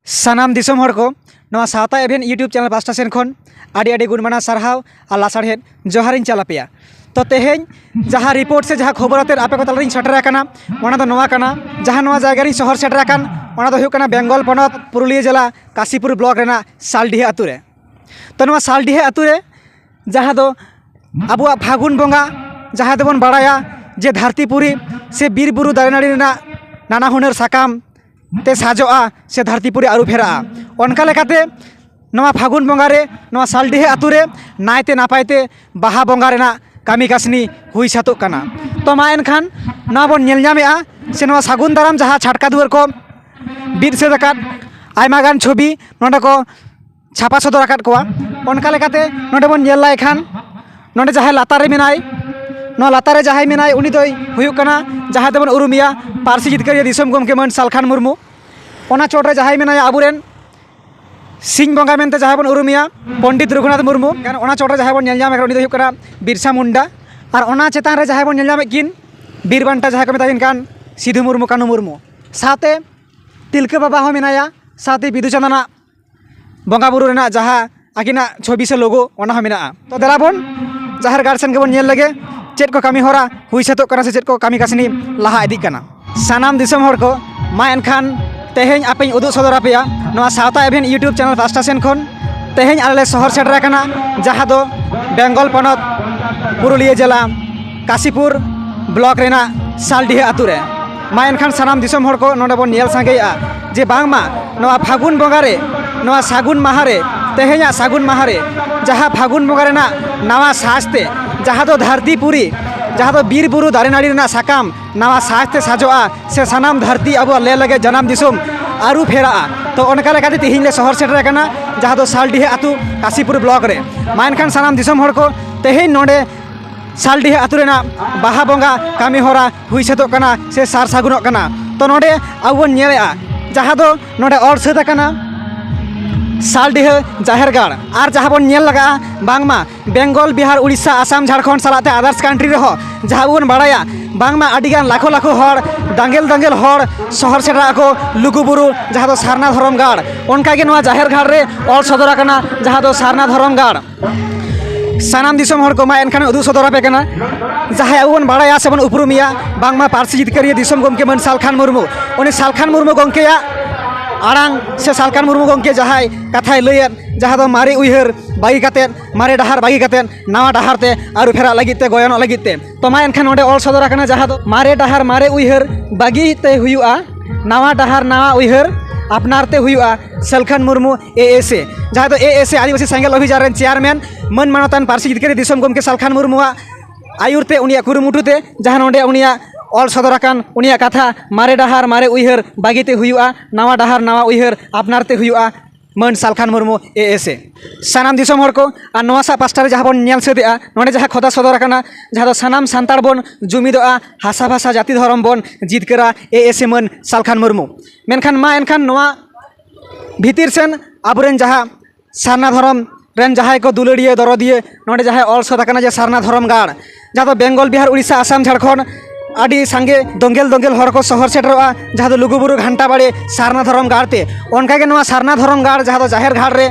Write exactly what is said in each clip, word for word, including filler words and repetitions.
ᱥᱟᱱᱟᱢ ᱫᱤᱥᱚᱢ ᱦᱚᱲ ᱠᱚ, ᱱᱚᱣᱟ ᱥᱟᱶᱛᱟ ᱮᱵᱷᱮᱱ YouTube ᱪᱮᱱᱮᱞ ᱯᱟᱥᱴᱟ ᱥᱮᱱ ᱠᱷᱚᱱ ᱟᱹᱰᱤ ᱟᱹᱰᱤ ᱜᱩᱱ ᱢᱟᱱᱟᱣ ᱥᱟᱨᱦᱟᱣ ᱟᱨ ᱞᱟᱥᱟᱲᱦᱮᱫ ᱡᱚᱦᱟᱨᱤᱧ ᱪᱟᱞ ᱟᱯᱮᱭᱟ᱾ ᱛᱚ, ᱛᱮᱦᱮᱧ ᱡᱟᱦᱟᱸ ᱨᱤᱯᱳᱨᱴ ᱥᱮ ᱡᱟᱦᱟᱸ ᱠᱷᱚᱵᱚᱨ ᱟᱛᱮᱫ ᱟᱯᱮ ᱠᱚ ᱛᱟᱞᱟᱨᱤᱧ ᱥᱮᱴᱮᱨ ᱟᱠᱟᱱᱟ, ᱚᱱᱟ ᱫᱚ ᱱᱚᱣᱟ ᱠᱟᱱᱟ, ᱡᱟᱦᱟᱸ ᱱᱚᱣᱟ ᱡᱟᱭᱜᱟ ᱨᱤᱧ ᱥᱚᱦᱚᱨ ᱥᱮᱴᱮᱨ ᱟᱠᱟᱱ, ᱚᱱᱟ ᱫᱚ ᱦᱩᱭᱩᱜ ᱠᱟᱱᱟ ᱵᱮᱝᱜᱚᱞ ᱯᱚᱱᱚᱛ ᱯᱩᱨᱩᱞᱤᱭᱟᱹ ᱡᱮᱞᱟ ᱠᱟᱥᱤᱯᱩᱨ ᱵᱞᱚᱠ ᱨᱮᱱᱟᱜ ᱥᱟᱞᱰᱤᱦᱟᱹ ᱟᱹᱛᱩ ᱨᱮ᱾ ᱛᱚ, ᱱᱚᱣᱟ ᱥᱟᱞᱰᱤᱦᱟᱹ ᱟᱹᱛᱩ ᱨᱮ ᱡᱟᱦᱟᱸ ᱫᱚ ᱟᱵᱚᱣᱟᱜ ᱯᱷᱟᱹᱜᱩᱱ ᱵᱚᱸᱜᱟ, ᱡᱟᱦᱟᱸ ᱫᱚᱵᱚᱱ ᱵᱟᱲᱟᱭᱟ ᱡᱮ ᱫᱷᱟᱹᱨᱛᱤ ᱯᱩᱨᱤ ᱥᱮ ᱵᱤᱨ ᱵᱩᱨᱩ ᱫᱟᱨᱮ ᱱᱟᱹᱲᱤ ᱨᱮᱱᱟᱜ ᱱᱟᱱᱟ ᱦᱩᱱᱟᱹᱨ ᱥᱟᱠᱟᱢ ᱛᱮ ᱥᱟᱡᱚᱜᱼᱟ ᱥᱮ ᱫᱷᱟᱹᱨᱛᱤ ᱯᱩᱨᱤ ᱟᱹᱨᱩ ᱯᱷᱮᱨᱟᱜᱼᱟ᱾ ᱚᱱᱠᱟ ᱞᱮᱠᱟᱛᱮ ᱱᱚᱣᱟ ᱯᱷᱟᱹᱜᱩᱱ ᱵᱚᱸᱜᱟ ᱨᱮ ᱱᱚᱣᱟ ᱥᱟᱞᱰᱤᱦᱟᱹ ᱟᱹᱛᱩ ᱨᱮ ᱱᱟᱭᱛᱮ ᱱᱟᱯᱟᱭ ᱛᱮ ᱵᱟᱦᱟ ᱵᱚᱸᱜᱟ ᱨᱮᱱᱟᱜ ᱠᱟᱹᱢᱤ ᱠᱟᱹᱥᱱᱤ ᱦᱩᱭ ᱥᱟᱹᱛᱚᱜ ᱠᱟᱱᱟ᱾ ᱛᱚ, ᱢᱟ ᱮᱱᱠᱷᱟᱱ ᱱᱚᱣᱟ ᱵᱚᱱ ᱧᱮᱞ ᱧᱟᱢᱮᱜᱼᱟ ᱥᱮ ᱱᱚᱣᱟ ᱥᱟᱹᱜᱩᱱ ᱫᱟᱨᱟᱢ ᱡᱟᱦᱟᱸ ᱪᱷᱟᱴᱠᱟ ᱫᱩᱣᱟᱹᱨ ᱠᱚ ᱵᱤᱫ ᱥᱟᱹᱛ ᱟᱠᱟᱫ, ᱟᱭᱢᱟ ᱜᱟᱱ ᱪᱷᱚᱵᱤ ᱱᱚᱰᱮ ᱠᱚ ᱪᱷᱟᱯᱟ ᱥᱚᱫᱚᱨ ᱟᱠᱟᱫ ᱠᱚᱣᱟ᱾ ᱚᱱᱠᱟ ᱞᱮᱠᱟᱛᱮ ᱱᱚᱰᱮ ᱵᱚᱱ ᱧᱮᱞ ᱞᱟᱭ ᱠᱷᱟᱱ, ᱱᱚᱰᱮ ᱡᱟᱦᱟᱸᱭ ᱞᱟᱛᱟᱨ ᱨᱮ ᱢᱮᱱᱟᱭ, ᱱᱚᱣᱟ ᱞᱟᱛᱟᱨ ᱨᱮ ᱡᱟᱦᱟᱸᱭ ᱢᱮᱱᱟᱭ, ᱩᱱᱤ ᱫᱚᱭ ᱦᱩᱭᱩᱜ ᱠᱟᱱᱟ ᱡᱟᱦᱟᱸ ᱛᱮᱵᱚᱱ ᱩᱨᱩᱢᱮᱭᱟ ᱯᱟᱹᱨᱥᱤ ᱡᱤᱛᱠᱟᱹᱨᱤᱭᱟᱹ ᱫᱤᱥᱚᱢ ᱜᱚᱢᱠᱮ ᱢᱟᱹᱱ ᱥᱟᱞᱠᱷᱟᱱ ᱢᱩᱨᱢᱩ᱾ ᱚᱱᱟ ᱪᱚᱴ ᱨᱮ ᱡᱟᱦᱟᱸᱭ ᱢᱮᱱᱟᱭᱟ ᱟᱵᱚᱨᱮᱱ ᱥᱤᱧ ᱵᱚᱸᱜᱟ ᱢᱮᱱᱛᱮ ᱡᱟᱦᱟᱸᱭ ᱵᱚᱱ ᱩᱨᱩᱢᱮᱭᱟ ᱯᱚᱱᱰᱤᱛ ᱨᱚᱜᱷᱩᱱᱟᱛᱷ ᱢᱩᱨᱢᱩ᱾ ᱚᱱᱟ ᱪᱚᱴ ᱨᱮ ᱡᱟᱦᱟᱸᱭ ᱵᱚᱱ ᱧᱮᱞ ᱧᱟᱢᱮ ᱠᱟᱱᱟ, ᱩᱱᱤ ᱫᱚ ᱦᱩᱭᱩᱜ ᱠᱟᱱᱟ ᱵᱤᱨᱥᱟ ᱢᱩᱱᱰᱟ᱾ ᱟᱨ ᱚᱱᱟ ᱪᱮᱛᱟᱱ ᱨᱮ ᱡᱟᱦᱟᱸᱭ ᱵᱚᱱ ᱧᱮᱞ ᱧᱟᱢᱮᱫ ᱠᱤᱱ ᱵᱤᱨ ᱵᱟᱱᱴᱟ ᱡᱟᱦᱟᱸᱭ ᱠᱚ ᱢᱮᱛᱟ ᱠᱤᱱ ᱠᱟᱱ ᱥᱤᱫᱷᱩ ᱢᱩᱨᱢᱩ, ᱠᱟᱹᱱᱦᱩ ᱢᱩᱨᱢᱩ, ᱥᱟᱶᱛᱮ ᱛᱤᱞᱠᱟᱹ ᱵᱟᱵᱟ ᱦᱚᱸ ᱢᱮᱱᱟᱭᱟ, ᱥᱟᱶᱛᱮ ᱵᱤᱫᱩ ᱪᱟᱸᱫᱟᱱᱟᱜ ᱵᱚᱸᱜᱟ ᱵᱩᱨᱩ ᱨᱮᱱᱟᱜ ᱡᱟᱦᱟᱸ ᱟᱹᱠᱤᱱᱟᱜ ᱪᱷᱚᱵᱤ ᱥᱮ ᱞᱳᱜᱳ, ᱚᱱᱟ ᱦᱚᱸ ᱢᱮᱱᱟᱜᱼᱟ᱾ ᱛᱚ, ᱫᱮᱞᱟ ᱵᱚᱱ ᱡᱟᱦᱮᱨ ᱜᱟᱲ ᱥᱮᱱ ᱜᱮᱵᱚᱱ ᱧᱮᱞ ᱞᱮᱜᱮ ᱪᱮᱫ ᱠᱚ ᱠᱟᱹᱢᱤ ᱦᱚᱨᱟ ᱦᱩᱭ ᱥᱟᱹᱛᱚᱜ ᱠᱟᱱᱟ ᱥᱮ ᱪᱮᱫ ᱠᱚ ᱠᱟᱹᱢᱤ ᱠᱟᱹᱥᱱᱤ ᱞᱟᱦᱟ ᱤᱫᱤᱜ ᱠᱟᱱᱟ᱾ ᱥᱟᱱᱟᱢ ᱫᱤᱥᱚᱢ ᱦᱚᱲ ᱠᱚ, ᱢᱟ ᱮᱱᱠᱷᱟᱱ ᱛᱮᱦᱮᱧ ᱟᱯᱮᱧ ᱩᱫᱩᱜ ᱥᱚᱫᱚᱨ ᱟᱯᱮᱭᱟ ᱱᱚᱣᱟ ᱥᱟᱶᱛᱟ ᱮᱵᱷᱮᱱ YouTube ᱪᱮᱱᱮᱞ ᱯᱟᱥᱴᱟ ᱥᱮᱱ ᱠᱷᱚᱱ᱾ ᱛᱮᱦᱮᱧ ᱟᱞᱮ ᱞᱮ ᱥᱚᱦᱚᱨ ᱥᱮᱴᱮᱨ ᱟᱠᱟᱱᱟ ᱡᱟᱦᱟᱸ ᱫᱚ ᱵᱮᱝᱜᱚᱞ ᱯᱚᱱᱚᱛ ᱯᱩᱨᱩᱞᱤᱭᱟᱹ ᱡᱮᱞᱟ ᱠᱟᱥᱤᱯᱩᱨ ᱵᱞᱚᱠ ᱨᱮᱱᱟᱜ ᱥᱟᱞᱰᱤᱦᱟᱹ ᱟᱹᱛᱩ ᱨᱮ᱾ ᱢᱟ ᱮᱱᱠᱷᱟᱱ ᱥᱟᱱᱟᱢ ᱫᱤᱥᱚᱢ ᱦᱚᱲ ᱠᱚ ᱱᱚᱰᱮ ᱵᱚᱱ ᱧᱮᱞ ᱥᱟᱸᱜᱮᱭᱮᱜᱼᱟ ᱡᱮ ᱵᱟᱝᱢᱟ ᱱᱚᱣᱟ ᱯᱷᱟᱹᱜᱩᱱ ᱵᱚᱸᱜᱟ ᱨᱮ, ᱱᱚᱣᱟ ᱥᱟᱹᱜᱩᱱ ᱢᱟᱦᱟ ᱨᱮ, ᱛᱮᱦᱮᱧᱟᱜ ᱥᱟᱹᱜᱩᱱ ᱢᱟᱦᱟ ᱨᱮ ᱡᱟᱦᱟᱸ ᱯᱷᱟᱹᱜᱩᱱ ᱵᱚᱸᱜᱟ ᱨᱮᱱᱟᱜ ᱱᱟᱣᱟ ᱥᱟᱡᱽ ᱛᱮ, ᱡᱟᱦᱟᱸ ᱫᱚ ᱫᱷᱟᱹᱨᱛᱤ ᱯᱩᱨᱤ, ᱡᱟᱦᱟᱸ ᱫᱚ ᱵᱤᱨ ᱵᱩᱨᱩ ᱫᱟᱨᱮ ᱱᱟᱹᱲᱤ ᱨᱮᱱᱟᱜ ᱥᱟᱠᱟᱢ ᱱᱟᱣᱟ ᱥᱟᱡᱽ ᱛᱮ ᱥᱟᱡᱚᱜᱼᱟ ᱥᱮ ᱥᱟᱱᱟᱢ ᱫᱷᱟᱹᱨᱛᱤ ᱟᱵᱚᱣᱟᱜ ᱞᱮ ᱞᱟᱹᱜᱤᱫ ᱡᱟᱱᱟᱢ ᱫᱤᱥᱚᱢ ᱟᱹᱨᱩ ᱯᱷᱮᱨᱟᱜᱼᱟ᱾ ᱛᱚ, ᱚᱱᱠᱟ ᱞᱮᱠᱟᱛᱮ ᱛᱮᱦᱮᱧ ᱞᱮ ᱥᱚᱦᱚᱨ ᱥᱮᱴᱮᱨ ᱟᱠᱟᱱᱟ ᱡᱟᱦᱟᱸ ᱫᱚ ᱥᱟᱞᱰᱤᱦᱟᱹ ᱟᱹᱛᱩ ᱠᱟᱥᱤᱯᱩᱨ ᱵᱞᱚᱠ ᱨᱮ᱾ ᱢᱟ ᱮᱱᱠᱷᱟᱱ ᱥᱟᱱᱟᱢ ᱫᱤᱥᱚᱢ ᱦᱚᱲ ᱠᱚ, ᱛᱮᱦᱮᱧ ᱱᱚᱰᱮ ᱥᱟᱞᱰᱤᱦᱟᱹ ᱟᱹᱛᱩ ᱨᱮᱱᱟᱜ ᱵᱟᱦᱟ ᱵᱚᱸᱜᱟ ᱠᱟᱹᱢᱤ ᱦᱚᱨᱟ ᱦᱩᱭ ᱥᱟᱹᱛᱚᱜ ᱠᱟᱱᱟ ᱥᱮ ᱥᱟᱨ ᱥᱟᱹᱜᱩᱱᱚᱜ ᱠᱟᱱᱟ᱾ ᱛᱚ, ᱱᱚᱰᱮ ᱟᱵᱚ ᱵᱚᱱ ᱧᱮᱞᱮᱜᱼᱟ ᱡᱟᱦᱟᱸ ᱫᱚ ᱱᱚᱰᱮ ᱚᱞ ᱥᱟᱹᱛ ᱟᱠᱟᱱᱟ ᱥᱟᱞᱰᱤᱦᱟᱹ ᱡᱟᱦᱮᱨ ᱜᱟᱲ᱾ ᱟᱨ ᱡᱟᱦᱟᱸ ᱵᱚᱱ ᱧᱮᱞ ᱞᱟᱜᱟᱜᱼᱟ, ᱵᱟᱝᱢᱟ ᱵᱮᱝᱜᱚᱞ, ᱵᱤᱦᱟᱨ, ᱩᱲᱤᱥᱥᱟ, ᱟᱥᱟᱢ, ᱡᱷᱟᱲᱠᱷᱚᱸᱰ ᱥᱟᱞᱟᱜ ᱛᱮ others country ᱨᱮᱦᱚᱸ ᱡᱟᱦᱟᱸ ᱵᱚᱱ ᱵᱟᱲᱟᱭᱟ, ᱵᱟᱝᱢᱟ ᱟᱹᱰᱤᱜᱟᱱ ᱞᱟᱠᱷᱚ ᱞᱟᱠᱷᱚ ᱦᱚᱲ, ᱫᱟᱸᱜᱮᱞ ᱫᱟᱸᱜᱮᱞ ᱦᱚᱲ ᱥᱚᱦᱚᱨ ᱥᱮᱴᱮᱨᱚᱜ ᱟᱠᱚ ᱞᱩᱜᱩᱵᱩᱨᱩ, ᱡᱟᱦᱟᱸ ᱫᱚ ᱥᱟᱨᱱᱟ ᱫᱷᱚᱨᱚᱢ ᱜᱟᱲ᱾ ᱚᱱᱠᱟᱜᱮ ᱱᱚᱣᱟ ᱡᱟᱦᱮᱨ ᱜᱟᱲ ᱨᱮ ᱚᱞ ᱥᱚᱫᱚᱨ ᱟᱠᱟᱱᱟ, ᱡᱟᱦᱟᱸ ᱫᱚ ᱥᱟᱨᱱᱟ ᱫᱷᱚᱨᱚᱢ ᱜᱟᱲ᱾ ᱥᱟᱱᱟᱢ ᱫᱤᱥᱚᱢ ᱦᱚᱲ ᱠᱚ, ᱢᱟ ᱮᱱᱠᱷᱟᱱ ᱩᱫᱩᱜ ᱥᱚᱫᱚᱨ ᱟᱯᱮ ᱠᱟᱱᱟ ᱡᱟᱦᱟᱸᱭ ᱟᱵᱚ ᱵᱚᱱ ᱵᱟᱲᱟᱭᱟ ᱥᱮᱵᱚᱱ ᱩᱯᱨᱩᱢᱮᱭᱟ, ᱵᱟᱝᱢᱟ ᱯᱟᱹᱨᱥᱤ ᱡᱤᱛᱠᱟᱹᱨᱤᱭᱟᱹ ᱫᱤᱥᱚᱢ ᱜᱚᱢᱠᱮ ᱢᱟᱹᱱ ᱥᱟᱞᱠᱷᱟᱱ ᱢᱩᱨᱢᱩ᱾ ᱩᱱᱤ ᱥᱟᱞᱠᱷᱟᱱ ᱢᱩᱨᱢᱩ ᱜᱚᱢᱠᱮᱭᱟᱜ ᱟᱲᱟᱝ ᱥᱮ ᱥᱟᱞᱠᱷᱟᱱ ᱢᱩᱨᱢᱩ ᱜᱚᱢᱠᱮ ᱡᱟᱦᱟᱸᱭ ᱠᱟᱛᱷᱟᱭ ᱞᱟᱹᱭᱮᱫ, ᱡᱟᱦᱟᱸ ᱫᱚ ᱢᱟᱨᱮ ᱩᱭᱦᱟᱹᱨ ᱵᱟᱹᱜᱤ ᱠᱟᱛᱮᱫ, ᱢᱟᱨᱮ ᱰᱟᱦᱟᱨ ᱵᱟᱹᱜᱤ ᱠᱟᱛᱮᱫ, ᱱᱟᱣᱟ ᱰᱟᱦᱟᱨ ᱛᱮ ᱟᱹᱨᱩ ᱯᱷᱮᱨᱟᱜ ᱞᱟᱹᱜᱤᱫ ᱛᱮ᱾ ᱛᱚ ᱢᱟ ᱮᱱᱠᱷᱟᱱ ᱱᱚᱰᱮ ᱚᱞ ᱥᱚᱫᱚᱨ ᱟᱠᱟᱱᱟ, ᱡᱟᱦᱟᱸ ᱫᱚ ᱢᱟᱨᱮ ᱰᱟᱦᱟᱨ, ᱢᱟᱨᱮ ᱩᱭᱦᱟᱹᱨ ᱵᱟᱹᱜᱤ ᱛᱮ ᱦᱩᱭᱩᱜᱼᱟ ᱱᱟᱣᱟ ᱰᱟᱦᱟᱨ, ᱱᱟᱣᱟ ᱩᱭᱦᱟᱹᱨ ᱟᱯᱱᱟᱨ ᱛᱮ ᱦᱩᱭᱩᱜᱼᱟ᱾ ᱥᱟᱞᱠᱷᱟᱱ ᱢᱩᱨᱢᱩ, ᱮ ᱮᱥ ᱮ, ᱡᱟᱦᱟᱸᱭ ᱫᱚ ᱮ ᱮᱥ ᱮ ᱟᱹᱫᱤᱵᱟᱹᱥᱤ ᱥᱮᱸᱜᱮᱞ ᱚᱵᱷᱤᱡᱟᱱ ᱨᱮᱱ ᱪᱮᱭᱟᱨᱢᱮᱱ, ᱢᱟᱹᱱ ᱢᱟᱱᱚᱛᱟᱱ ᱯᱟᱹᱨᱥᱤ ᱡᱤᱛᱠᱟᱹᱨᱤᱭᱟᱹ ᱫᱤᱥᱚᱢ ᱜᱚᱢᱠᱮ ᱥᱟᱞᱠᱷᱟᱱ ᱢᱩᱨᱢᱩᱣᱟᱜ ᱟᱹᱭᱩᱨ ᱛᱮ, ᱩᱱᱤᱭᱟᱜ ᱠᱩᱨᱩᱢᱩᱴᱩ ᱛᱮ, ᱡᱟᱦᱟᱸ ᱱᱚᱰᱮ ᱩᱱᱤᱭᱟᱜ ᱚᱞ ᱥᱚᱫᱚᱨ ᱟᱠᱟᱱ ᱩᱱᱤᱭᱟᱜ ᱠᱟᱛᱷᱟ, ᱢᱟᱨᱮ ᱰᱟᱦᱟᱨ ᱢᱟᱨᱮ ᱩᱭᱦᱟᱹᱨ ᱵᱟᱹᱜᱤ ᱛᱮ ᱦᱩᱭᱩᱜᱼᱟ, ᱱᱟᱣᱟ ᱰᱟᱦᱟᱨ ᱱᱟᱣᱟ ᱩᱭᱦᱟᱹᱨ ᱟᱯᱱᱟᱨ ᱛᱮ ᱦᱩᱭᱩᱜᱼᱟ, ᱢᱟᱹᱱ ᱥᱟᱞᱠᱷᱟᱱ ᱢᱩᱨᱢᱩ, ᱮ ᱮᱥ ᱮ᱾ ᱥᱟᱱᱟᱢ ᱫᱤᱥᱚᱢ ᱦᱚᱲ ᱠᱚ, ᱟᱨ ᱱᱚᱣᱟ ᱥᱟᱜ ᱯᱟᱥᱴᱟ ᱨᱮ ᱡᱟᱦᱟᱸ ᱵᱚᱱ ᱧᱮᱞ ᱥᱟᱹᱛ ᱮᱜᱼᱟ, ᱱᱚᱰᱮ ᱡᱟᱦᱟᱸ ᱠᱷᱚᱫᱟ ᱥᱚᱫᱚᱨ ᱟᱠᱟᱱᱟ, ᱡᱟᱦᱟᱸ ᱫᱚ ᱥᱟᱱᱟᱢ ᱥᱟᱱᱛᱟᱲ ᱵᱚᱱ ᱡᱩᱢᱤᱫᱚᱜᱼᱟ, ᱦᱟᱥᱟ ᱵᱷᱟᱥᱟ ᱡᱟᱹᱛᱤ ᱫᱷᱚᱨᱚᱢ ᱵᱚᱱ ᱡᱤᱛᱠᱟᱹᱨᱟ, ᱮ ᱮᱥ ᱮ ᱢᱟᱹᱱ ᱥᱟᱞᱠᱷᱟᱱ ᱢᱩᱨᱢᱩ᱾ ᱢᱮᱱᱠᱷᱟᱱ ᱢᱟ ᱮᱱᱠᱷᱟᱱ ᱱᱚᱣᱟ ᱵᱷᱤᱛᱤᱨ ᱥᱮᱱ ᱟᱵᱚᱨᱮᱱ ᱡᱟᱦᱟᱸ ᱥᱟᱨᱱᱟ ᱫᱷᱚᱨᱚᱢ ᱨᱮᱱ ᱡᱟᱦᱟᱸᱭ ᱠᱚ ᱫᱩᱞᱟᱹᱲᱤᱭᱟᱹ, ᱫᱚᱨᱚᱫᱤᱭᱟᱹ, ᱱᱚᱰᱮ ᱡᱟᱦᱟᱸᱭ ᱚᱞ ᱥᱚᱫ ᱟᱠᱟᱱᱟ ᱡᱮ ᱥᱟᱨᱱᱟ ᱫᱷᱚᱨᱚᱢ ᱜᱟᱲ, ᱡᱟᱦᱟᱸ ᱫᱚ ᱵᱮᱝᱜᱚᱞ, ᱵᱤᱦᱟᱨ, ᱩᱲᱤᱥᱥᱟ, ᱟᱥᱟᱢ, ᱡᱷᱟᱲᱠᱷᱚᱸᱰ ᱟᱹᱰᱤ ᱥᱟᱸᱜᱮ ᱫᱚᱸᱜᱮᱞ ᱫᱚᱸᱜᱮᱞ ᱦᱚᱲ ᱠᱚ ᱥᱚᱦᱚᱨ ᱥᱮᱴᱮᱨᱚᱜᱼᱟ, ᱡᱟᱦᱟᱸ ᱫᱚ ᱞᱩᱜᱩᱵᱩᱨᱩ ᱜᱷᱟᱱᱴᱟ ᱵᱟᱲᱮ ᱥᱟᱨᱱᱟ ᱫᱷᱚᱨᱚᱢ ᱜᱟᱲ ᱛᱮ᱾ ᱚᱱᱠᱟᱜᱮ ᱱᱚᱣᱟ ᱥᱟᱨᱱᱟ ᱫᱷᱚᱨᱚᱢ ᱜᱟᱲ, ᱡᱟᱦᱟᱸ ᱫᱚ ᱡᱟᱦᱮᱨ ᱜᱟᱲ ᱨᱮ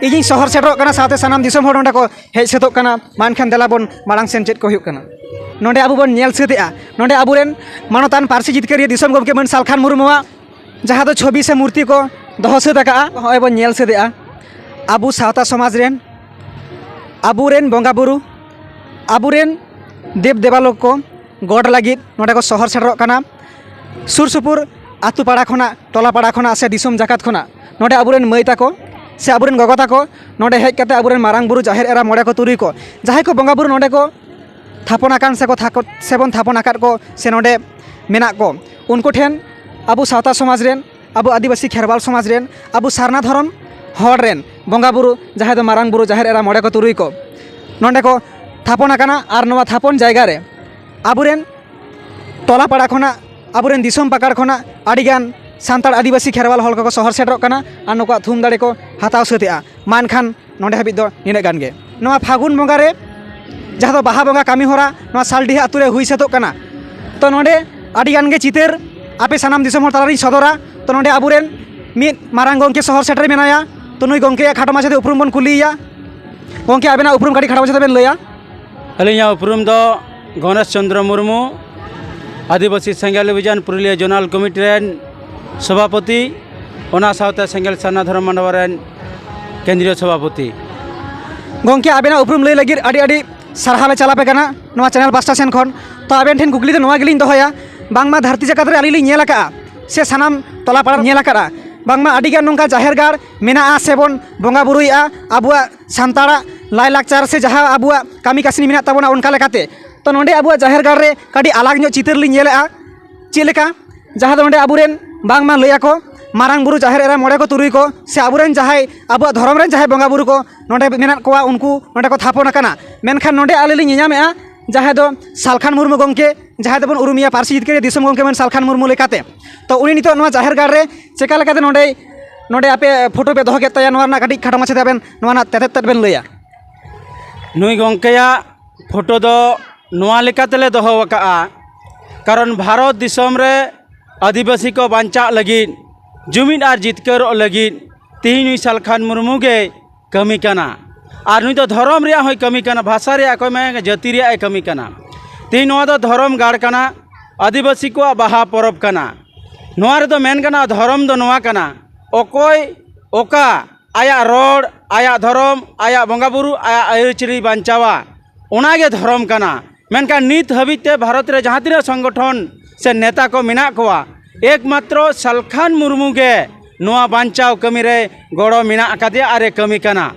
ᱤᱧᱤᱧ ᱥᱚᱦᱚᱨ ᱥᱮᱴᱮᱨᱚᱜ ᱠᱟᱱᱟ, ᱥᱟᱶᱛᱮ ᱥᱟᱱᱟᱢ ᱫᱤᱥᱚᱢ ᱦᱚᱲ ᱱᱚᱰᱮ ᱠᱚ ᱦᱮᱡ ᱥᱟᱹᱛᱚᱜ ᱠᱟᱱᱟ᱾ ᱢᱟ ᱮᱱᱠᱷᱟᱱ ᱫᱮᱞᱟ ᱵᱚᱱ ᱢᱟᱲᱟᱝ ᱥᱮᱱ ᱪᱮᱫ ᱠᱚ ᱦᱩᱭᱩᱜ ᱠᱟᱱᱟ᱾ ᱱᱚᱰᱮ ᱟᱵᱚ ᱵᱚᱱ ᱧᱮᱞ ᱥᱟᱹᱛ ᱮᱜᱼᱟ, ᱱᱚᱰᱮ ᱟᱵᱚᱨᱮᱱ ᱢᱟᱱᱚᱛᱟᱱ ᱯᱟᱹᱨᱥᱤ ᱡᱤᱛᱠᱟᱹᱨᱤᱭᱟᱹ ᱫᱤᱥᱚᱢ ᱜᱚᱢᱠᱮ ᱢᱟᱹᱱ ᱥᱟᱞᱠᱷᱟᱱ ᱢᱩᱨᱢᱩᱣᱟᱜ ᱡᱟᱦᱟᱸ ᱫᱚ ᱪᱷᱚᱵᱤ ᱥᱮ ᱢᱩᱨᱛᱤ ᱠᱚ ᱫᱚᱦᱚ ᱥᱟᱹᱛ ᱟᱠᱟᱜᱼᱟ᱾ ᱦᱚᱸᱜᱼᱚᱭ ᱵᱚᱱ ᱧᱮᱞ ᱥᱟᱹᱛ ᱮᱜᱼᱟ, ᱟᱵᱚ ᱥᱟᱶᱛᱟ ᱥᱚᱢᱟᱡᱽ ᱨᱮᱱ, ᱟᱵᱚᱨᱮᱱ ᱵᱚᱸᱜᱟ ᱵᱩᱨᱩ, ᱟᱵᱚᱨᱮᱱ ᱫᱮᱵ ᱫᱮᱵᱟᱞᱳᱠ ᱠᱚ ᱜᱚᱰ ᱞᱟᱹᱜᱤᱫ ᱱᱚᱰᱮ ᱠᱚ ᱥᱚᱦᱚᱨ ᱥᱮᱴᱮᱨᱚᱜ ᱠᱟᱱᱟ᱾ ᱥᱩᱨ ᱥᱩᱯᱩᱨ ᱟᱛᱳ ᱯᱟᱲᱟ ᱠᱷᱚᱱᱟᱜ, ᱴᱚᱞᱟ ᱯᱟᱲᱟ ᱠᱷᱚᱱᱟᱜ ᱥᱮ ᱫᱤᱥᱚᱢ ᱡᱟᱠᱟᱛ ᱠᱷᱚᱱᱟᱜ ᱱᱚᱰᱮ ᱟᱵᱚᱨᱮᱱ ᱢᱟᱹᱭ ᱛᱟᱠᱚ ᱥᱮ ᱟᱵᱚᱨᱮᱱ ᱜᱚᱜᱚ ᱛᱟᱠᱚ ᱱᱚᱰᱮ ᱦᱮᱡ ᱠᱟᱛᱮ ᱟᱵᱚᱨᱮᱱ ᱢᱟᱨᱟᱝ ᱵᱩᱨᱩ, ᱡᱟᱦᱮᱨ ᱮᱨᱟ, ᱢᱚᱬᱮ ᱠᱚ, ᱛᱩᱨᱩᱭ ᱠᱚ, ᱡᱟᱦᱟᱸᱭ ᱠᱚ ᱵᱚᱸᱜᱟ ᱵᱩᱨᱩ ᱱᱚᱰᱮ ᱠᱚ ᱛᱷᱟᱯᱚᱱ ᱟᱠᱟᱱ ᱥᱮᱠᱚ ᱛᱷᱟᱠᱚ-, ᱥᱮᱵᱚᱱ ᱛᱷᱟᱯᱚᱱ ᱟᱠᱟᱫ ᱠᱚ ᱥᱮ ᱱᱚᱰᱮ ᱢᱮᱱᱟᱜ ᱠᱚ, ᱩᱱᱠᱩ ᱴᱷᱮᱱ ᱟᱵᱚ ᱥᱟᱶᱛᱟ ᱥᱚᱢᱟᱡᱽ ᱨᱮᱱ, ᱟᱵᱚ ᱟᱹᱫᱤᱵᱟᱹᱥᱤ ᱠᱷᱮᱨᱣᱟᱞ ᱥᱚᱢᱟᱡᱽ ᱨᱮᱱ, ᱟᱵᱚ ᱥᱟᱨᱱᱟ ᱫᱷᱚᱨᱚᱢ ᱦᱚᱲ ᱨᱮᱱ ᱵᱚᱸᱜᱟ ᱵᱩᱨᱩ, ᱡᱟᱦᱟᱸᱭ ᱫᱚ ᱢᱟᱨᱟᱝ ᱵᱩᱨᱩ, ᱡᱟᱦᱮᱨ ᱮᱨᱟ, ᱢᱚᱬᱮ ᱠᱚ, ᱛᱩᱨᱩᱭ ᱠᱚ ᱱᱚᱰᱮ ᱠᱚ ᱛᱷᱟᱯᱚᱱ ᱟᱠᱟᱱᱟ᱾ ᱟᱨ ᱱᱚᱣᱟ ᱛᱷᱟᱯᱚᱱ ᱡᱟᱭᱜᱟ ᱨᱮ ᱟᱵᱚᱨᱮᱱ ᱴᱚᱞᱟ ᱯᱟᱲᱟ ᱠᱷᱚᱱᱟᱜ, ᱟᱵᱚᱨᱮᱱ ᱫᱤᱥᱚᱢ ᱯᱟᱠᱟᱲ ᱠᱷᱚᱱᱟᱜ ᱟᱹᱰᱤᱜᱟᱱ ᱥᱟᱱᱛᱟᱲ ᱟᱹᱫᱤᱵᱟᱹᱥᱤ ᱠᱷᱮᱨᱣᱟᱞ ᱦᱚᱲ ᱠᱚᱠᱚ ᱥᱚᱦᱚᱨ ᱥᱮᱴᱮᱨᱚᱜ ᱠᱟᱱᱟ ᱟᱨ ᱱᱩᱠᱩᱣᱟᱜ ᱛᱷᱩᱢ ᱫᱟᱲᱮ ᱠᱚ ᱦᱟᱛᱟᱣ ᱥᱟᱹᱛ ᱮᱜᱼᱟ᱾ ᱢᱟ ᱮᱱᱠᱷᱟᱱ ᱱᱚᱰᱮ ᱦᱟᱹᱵᱤᱡ ᱫᱚ ᱱᱤᱱᱟᱹᱜ ᱜᱟᱱ ᱜᱮ᱾ ᱱᱚᱣᱟ ᱯᱷᱟᱹᱜᱩᱱ ᱵᱚᱸᱜᱟ ᱨᱮ ᱡᱟᱦᱟᱸ ᱫᱚ ᱵᱟᱦᱟ ᱵᱚᱸᱜᱟ ᱠᱟᱹᱢᱤ ᱦᱚᱨᱟ ᱱᱚᱣᱟ ᱥᱟᱞᱰᱤᱦᱟᱹ ᱟᱛᱳ ᱨᱮ ᱦᱩᱭ ᱥᱟᱹᱛᱚᱜ ᱠᱟᱱᱟ᱾ ᱛᱚ ᱱᱚᱰᱮ ᱟᱹᱰᱤ ᱜᱟᱱ ᱜᱮ ᱪᱤᱛᱟᱹᱨ ᱟᱯᱮ ᱥᱟᱱᱟᱢ ᱫᱤᱥᱚᱢ ᱦᱚᱲ ᱛᱟᱞᱟᱨᱤᱧ ᱥᱚᱫᱚᱨᱟ᱾ ᱛᱚ ᱱᱚᱰᱮ ᱟᱵᱚᱨᱮᱱ ᱢᱤᱫ ᱢᱟᱨᱟᱝ ᱜᱚᱢᱠᱮ ᱥᱚᱦᱚᱨ ᱥᱮᱴᱮᱨ ᱢᱮᱱᱟᱭᱟ᱾ ᱛᱚ ᱱᱩᱭ ᱜᱚᱢᱠᱮᱭᱟᱜ ᱠᱷᱟᱴᱚ ᱢᱟᱪᱷᱟᱛᱮ ᱩᱯᱨᱩᱢ ᱵᱚᱱ ᱠᱩᱞᱤᱭᱮᱭᱟ᱾ ᱜᱚᱢᱠᱮ, ᱟᱵᱮᱱᱟᱜ ᱩᱯᱨᱩᱢ ᱠᱟᱹᱴᱤᱡ ᱠᱷᱟᱴᱚ ᱢᱟᱪᱷᱟᱛᱮ ᱵᱮᱱ ᱞᱟᱹᱭᱟ? ᱟᱹᱞᱤᱧᱟᱜ ᱩᱯᱨᱩᱢ ᱫᱚ ᱜᱚᱱᱮᱥ ᱪᱚᱱᱫᱨᱚ ᱢᱩᱨᱢᱩ, ᱟᱹᱫᱤᱵᱟᱹᱥᱤ ᱥᱮᱸᱜᱮᱞ ᱚᱵᱷᱤᱡᱟᱱ ᱯᱩᱨᱩᱞᱤᱭᱟᱹ ᱡᱳᱱᱟᱞ ᱠᱚᱢᱤᱴᱤ ᱨᱮᱱ ᱥᱚᱵᱷᱟᱯᱚᱛᱤ, ᱚᱱᱟ ᱥᱟᱶᱛᱮ ᱥᱮᱸᱜᱮᱞ ᱥᱟᱨᱱᱟ ᱫᱷᱚᱨᱚᱢ ᱢᱟᱰᱣᱟ ᱨᱮᱱ ᱠᱮᱱᱫᱨᱤᱭᱚ ᱥᱚᱵᱷᱟᱯᱚᱛᱤ᱾ ᱜᱚᱢᱠᱮ, ᱟᱵᱮᱱᱟᱜ ᱩᱯᱨᱩᱢ ᱞᱟᱹᱭ ᱞᱟᱹᱜᱤᱫ ᱟᱹᱰᱤ ᱟᱹᱰᱤ ᱥᱟᱨᱦᱟᱣ ᱞᱮ ᱪᱟᱞᱟᱯᱮ ᱠᱟᱱᱟ ᱱᱚᱣᱟ ᱪᱮᱱᱮᱞ ᱯᱟᱥᱴᱟ ᱥᱮᱱ ᱠᱷᱚᱱ᱾ ᱛᱚ ᱟᱵᱮᱱ ᱴᱷᱮᱱ ᱠᱩᱠᱞᱤ ᱫᱚ ᱱᱚᱣᱟ ᱜᱮᱞᱤᱧ ᱫᱚᱦᱚᱭᱟ, ᱵᱟᱝᱢᱟ ᱫᱷᱟᱹᱨᱛᱤ ᱡᱟᱠᱟᱛ ᱨᱮ ᱟᱹᱞᱤᱧ ᱞᱤᱧ ᱧᱮᱞ ᱟᱠᱟᱫᱼᱟ ᱥᱮ ᱥᱟᱱᱟᱢ ᱴᱚᱞᱟ ᱯᱟᱲᱟ ᱧᱮᱞ ᱟᱠᱟᱫᱼᱟ, ᱵᱟᱝᱢᱟ ᱟᱹᱰᱤᱜᱟᱱ ᱱᱚᱝᱠᱟ ᱡᱟᱦᱮᱨ ᱜᱟᱲ ᱢᱮᱱᱟᱜᱼᱟ ᱥᱮ ᱵᱚᱱ ᱵᱚᱸᱜᱟ ᱵᱩᱨᱩᱭᱮᱫᱼᱟ ᱟᱵᱚᱣᱟᱜ ᱥᱟᱱᱛᱟᱲᱟᱜ ᱞᱟᱭᱼᱞᱟᱠᱪᱟᱨ ᱥᱮ ᱡᱟᱦᱟᱸ ᱟᱵᱚᱣᱟᱜ ᱠᱟᱹᱢᱤ ᱠᱟᱹᱥᱱᱤ ᱢᱮᱱᱟᱜ ᱛᱟᱵᱚᱱᱟ ᱚᱱᱠᱟ ᱞᱮᱠᱟᱛᱮ᱾ ᱛᱚ ᱱᱚᱰᱮ ᱟᱵᱚᱣᱟᱜ ᱡᱟᱦᱮᱨ ᱜᱟᱲ ᱨᱮ ᱠᱟᱹᱴᱤᱡ ᱟᱞᱟᱜᱽ ᱧᱚᱜ ᱪᱤᱛᱟᱹᱨ ᱞᱤᱧ ᱧᱮᱞᱮᱫᱼᱟ᱾ ᱪᱮᱫ ᱞᱮᱠᱟ? ᱡᱟᱦᱟᱸ ᱫᱚ ᱱᱚᱰᱮ ᱟᱵᱚᱨᱮᱱ ᱵᱟᱝᱢᱟ ᱞᱟᱹᱭᱟᱠᱚ ᱢᱟᱨᱟᱝ ᱵᱩᱨᱩ, ᱡᱟᱦᱮᱨ ᱮᱨᱟ, ᱢᱚᱬᱮ ᱠᱚ ᱛᱩᱨᱩᱭ ᱠᱚ ᱥᱮ ᱟᱵᱚᱨᱮᱱ ᱡᱟᱦᱟᱸᱭ ᱟᱵᱚᱣᱟᱜ ᱫᱷᱚᱨᱚᱢ ᱨᱮᱱ ᱡᱟᱦᱟᱸᱭ ᱵᱚᱸᱜᱟ ᱵᱩᱨᱩ ᱠᱚ ᱱᱚᱰᱮ ᱢᱮᱱᱟᱜ ᱠᱚᱣᱟ, ᱩᱱᱠᱩ ᱱᱚᱰᱮ ᱠᱚ ᱛᱷᱟᱯᱚᱱ ᱟᱠᱟᱱᱟ᱾ ᱢᱮᱱᱠᱷᱟᱱ ᱱᱚᱰᱮ ᱟᱞᱮ ᱞᱮ ᱧᱮᱧᱟᱢᱮᱫᱼᱟ ᱡᱟᱦᱟᱸᱭ ᱫᱚ ᱥᱟᱞᱠᱷᱟᱱ ᱢᱩᱨᱢᱩ ᱜᱚᱢᱠᱮ, ᱡᱟᱦᱟᱸᱭ ᱫᱚᱵᱚᱱ ᱩᱨᱩᱢᱮᱭᱟ ᱯᱟᱹᱨᱥᱤ ᱡᱤᱛᱠᱟᱹᱨᱤᱭᱟᱹ ᱫᱤᱥᱚᱢ ᱜᱚᱢᱠᱮ ᱢᱟᱱ ᱥᱟᱞᱠᱷᱟᱱ ᱢᱩᱨᱢᱩ ᱞᱮᱠᱟᱛᱮ᱾ ᱛᱚ ᱩᱱᱤ ᱱᱤᱛᱚᱜ ᱱᱚᱣᱟ ᱡᱟᱦᱮᱨ ᱜᱟᱲ ᱨᱮ ᱪᱮᱠᱟ ᱞᱮᱠᱟᱛᱮ ᱱᱚᱰᱮ, ᱱᱚᱰᱮ ᱟᱯᱮ ᱯᱷᱳᱴᱳ ᱯᱮ ᱫᱚᱦᱚ ᱠᱮᱫ ᱛᱟᱭᱟ, ᱱᱚᱣᱟ ᱨᱮᱱᱟᱜ ᱠᱟᱹᱴᱤᱡ ᱠᱷᱟᱴᱚ ᱢᱟᱪᱷᱟᱛᱮ ᱟᱵᱮᱱ ᱱᱚᱣᱟ ᱨᱮᱱᱟᱜ ᱛᱮᱛᱮᱫ ᱛᱮᱫ ᱵᱮᱱ ᱞᱟᱹᱭᱟ? ᱱᱩᱭ ᱜᱚᱢᱠᱮᱭᱟᱜ ᱯᱷᱳᱴᱳ ᱫᱚ ᱱᱚᱣᱟ ᱞᱮᱠᱟ ᱛᱮᱞᱮ ᱫᱚᱦᱚ ᱟᱠᱟᱫᱼᱟ, ᱠᱟᱨᱚᱱ ᱵᱷᱟᱨᱚᱛ ᱫᱤᱥᱚᱢ ᱨᱮ ᱟᱹᱫᱤᱵᱟᱹᱥᱤ ᱠᱚ ᱵᱟᱧᱪᱟᱜ ᱞᱟᱹᱜᱤᱫ, ᱡᱩᱢᱤᱫ ᱟᱨ ᱡᱤᱛᱠᱟᱹᱨᱚᱜ ᱞᱟᱹᱜᱤᱫ ᱛᱮᱦᱮᱧ ᱱᱩᱭ ᱥᱟᱞᱠᱷᱟᱱ ᱢᱩᱨᱢᱩ ᱜᱮᱭ ᱠᱟᱹᱢᱤ ᱠᱟᱱᱟ᱾ ᱟᱨ ᱱᱩᱭ ᱫᱚ ᱫᱷᱚᱨᱚᱢ ᱨᱮᱭᱟᱜ ᱦᱚᱸᱭ ᱠᱟᱹᱢᱤ ᱠᱟᱱᱟ, ᱵᱷᱟᱥᱟ ᱨᱮᱭᱟᱜ ᱠᱟᱹᱢᱤ, ᱡᱟᱹᱛᱤ ᱨᱮᱭᱟᱜ ᱮ ᱠᱟᱹᱢᱤ ᱠᱟᱱᱟ᱾ ᱛᱮᱦᱮᱧ ᱱᱚᱣᱟ ᱫᱚ ᱫᱷᱚᱨᱚᱢ ᱜᱟᱲ ᱠᱟᱱᱟ, ᱟᱹᱫᱤᱵᱟᱹᱥᱤ ᱠᱚᱣᱟᱜ ᱵᱟᱦᱟ ᱯᱚᱨᱚᱵᱽ ᱠᱟᱱᱟ᱾ ᱱᱚᱣᱟ ᱨᱮᱫᱚ ᱢᱮᱱ ᱜᱟᱱᱚᱜᱼᱟ, ᱫᱷᱚᱨᱚᱢ ᱫᱚ ᱱᱚᱣᱟ ᱠᱟᱱᱟ, ᱚᱠᱚᱭ ᱚᱠᱟ ᱟᱭᱟᱜ ᱨᱚᱲ, ᱟᱭᱟᱜ ᱫᱷᱚᱨᱚᱢ, ᱟᱭᱟᱜ ᱵᱚᱸᱜᱟ ᱵᱩᱨᱩ, ᱟᱭᱟᱜ ᱟᱹᱨᱤᱪᱟᱹᱞᱤ ᱵᱟᱧᱪᱟᱣᱟ, ᱚᱱᱟᱜᱮ ᱫᱷᱚᱨᱚᱢ ᱠᱟᱱᱟ᱾ ᱢᱮᱱᱠᱷᱟᱱ ᱱᱤᱛ ᱦᱟᱹᱵᱤᱡ ᱛᱮ ᱵᱷᱟᱨᱚᱛ ᱨᱮ ᱡᱟᱦᱟᱸ ᱛᱤᱱᱟᱹᱜ ᱥᱚᱝᱜᱚᱴᱷᱚᱱ ᱥᱮ ᱱᱮᱛᱟ ᱠᱚ ᱢᱮᱱᱟᱜ ᱠᱚᱣᱟ, ᱮᱠᱢᱟᱛᱨᱚ ᱥᱟᱞᱠᱷᱟᱱ ᱢᱩᱨᱢᱩ ᱜᱮ ᱱᱚᱣᱟ ᱵᱟᱧᱪᱟᱣ ᱠᱟᱹᱢᱤ ᱨᱮ ᱜᱚᱲᱚ ᱢᱮᱱᱟᱜ ᱟᱠᱟᱫᱮᱭᱟ ᱟᱨᱮ ᱠᱟᱹᱢᱤ ᱠᱟᱱᱟ᱾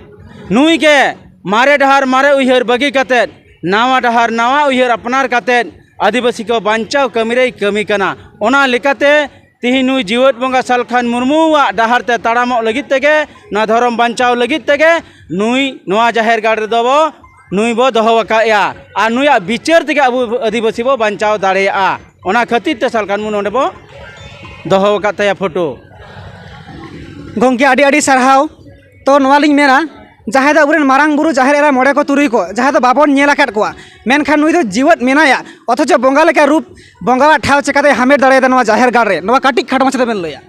ᱱᱩᱭ ᱜᱮ ᱢᱟᱨᱮ ᱰᱟᱦᱟᱨ ᱢᱟᱨᱮ ᱩᱭᱦᱟᱹᱨ ᱵᱟᱹᱜᱤ ᱠᱟᱛᱮᱫ ᱱᱟᱣᱟ ᱰᱟᱦᱟᱨ ᱱᱟᱣᱟ ᱩᱭᱦᱟᱹᱨ ᱟᱯᱱᱟᱨ ᱠᱟᱛᱮᱫ ᱟᱹᱫᱤᱵᱟᱹᱥᱤ ᱠᱚ ᱵᱟᱧᱪᱟᱣ ᱠᱟᱹᱢᱤ ᱨᱮᱭ ᱠᱟᱹᱢᱤ ᱠᱟᱱᱟ᱾ ᱚᱱᱟ ᱞᱮᱠᱟᱛᱮ ᱛᱤᱦᱤᱧ ᱱᱩᱭ ᱡᱤᱣᱮᱫ ᱵᱚᱸᱜᱟ ᱥᱟᱞᱠᱷᱟᱱ ᱢᱩᱨᱢᱩᱣᱟᱜ ᱰᱟᱦᱟᱨ ᱛᱮ ᱛᱟᱲᱟᱢᱚᱜ ᱞᱟᱹᱜᱤᱫ ᱛᱮᱜᱮ, ᱱᱚᱣᱟ ᱫᱷᱚᱨᱚᱢ ᱵᱟᱧᱪᱟᱣ ᱞᱟᱹᱜᱤᱫ ᱛᱮᱜᱮ ᱱᱩᱭ ᱱᱚᱣᱟ ᱡᱟᱦᱮᱨ ᱜᱟᱲ ᱨᱮᱫᱚ ᱵᱚ, ᱱᱩᱭ ᱵᱚ ᱫᱚᱦᱚ ᱟᱠᱟᱫᱮᱭᱟ᱾ ᱟᱨ ᱱᱩᱭᱟᱜ ᱵᱤᱪᱟᱹᱨ ᱛᱮᱜᱮ ᱟᱵᱚ ᱟᱹᱫᱤᱵᱟᱹᱥᱤ ᱵᱚ ᱵᱟᱧᱪᱟᱣ ᱫᱟᱲᱮᱭᱟᱜᱼᱟ᱾ ᱚᱱᱟ ᱠᱷᱟᱹᱛᱤᱨ ᱛᱮ ᱥᱟᱞᱠᱷᱟᱱ ᱢᱩᱨᱢᱩ ᱱᱚᱰᱮ ᱵᱚ ᱫᱚᱦᱚ ᱟᱠᱟᱫ ᱛᱟᱭᱟ ᱯᱷᱳᱴᱳ᱾ ᱜᱚᱢᱠᱮ, ᱟᱹᱰᱤ ᱟᱹᱰᱤ ᱥᱟᱨᱦᱟᱣ᱾ ᱛᱚ, ᱱᱚᱣᱟ ᱞᱤᱧ ᱢᱮᱱᱟ, ᱡᱟᱦᱟᱸᱭ ᱫᱚ ᱟᱵᱚᱨᱮᱱ ᱢᱟᱨᱟᱝ ᱵᱩᱨᱩ, ᱡᱟᱦᱮᱨ ᱮᱨᱟ, ᱢᱚᱬᱮ ᱠᱚ, ᱛᱩᱨᱩᱭ ᱠᱚ, ᱡᱟᱦᱟᱸᱭ ᱫᱚ ᱵᱟᱵᱚᱱ ᱧᱮᱞ ᱟᱠᱟᱫ ᱠᱚᱣᱟ, ᱢᱮᱱᱠᱷᱟᱱ ᱱᱩᱭ ᱫᱚ ᱡᱤᱣᱮᱫ ᱢᱮᱱᱟᱭᱟ, ᱚᱛᱷᱚᱪᱚ ᱵᱚᱸᱜᱟ ᱞᱮᱠᱟ ᱨᱩᱯ, ᱵᱚᱸᱜᱟᱣᱟᱜ ᱴᱷᱟᱶ ᱪᱮᱠᱟᱛᱮᱭ ᱦᱟᱢᱮᱴ ᱫᱟᱲᱮᱭᱟᱫᱟ ᱱᱚᱣᱟ ᱡᱟᱦᱮᱨ ᱜᱟᱲ ᱨᱮ? ᱱᱚᱣᱟ ᱠᱟᱹᱴᱤᱡ ᱠᱷᱟᱴᱚ ᱢᱟᱪᱷᱟ ᱛᱮᱵᱮᱱ ᱞᱟᱹᱭᱟ᱾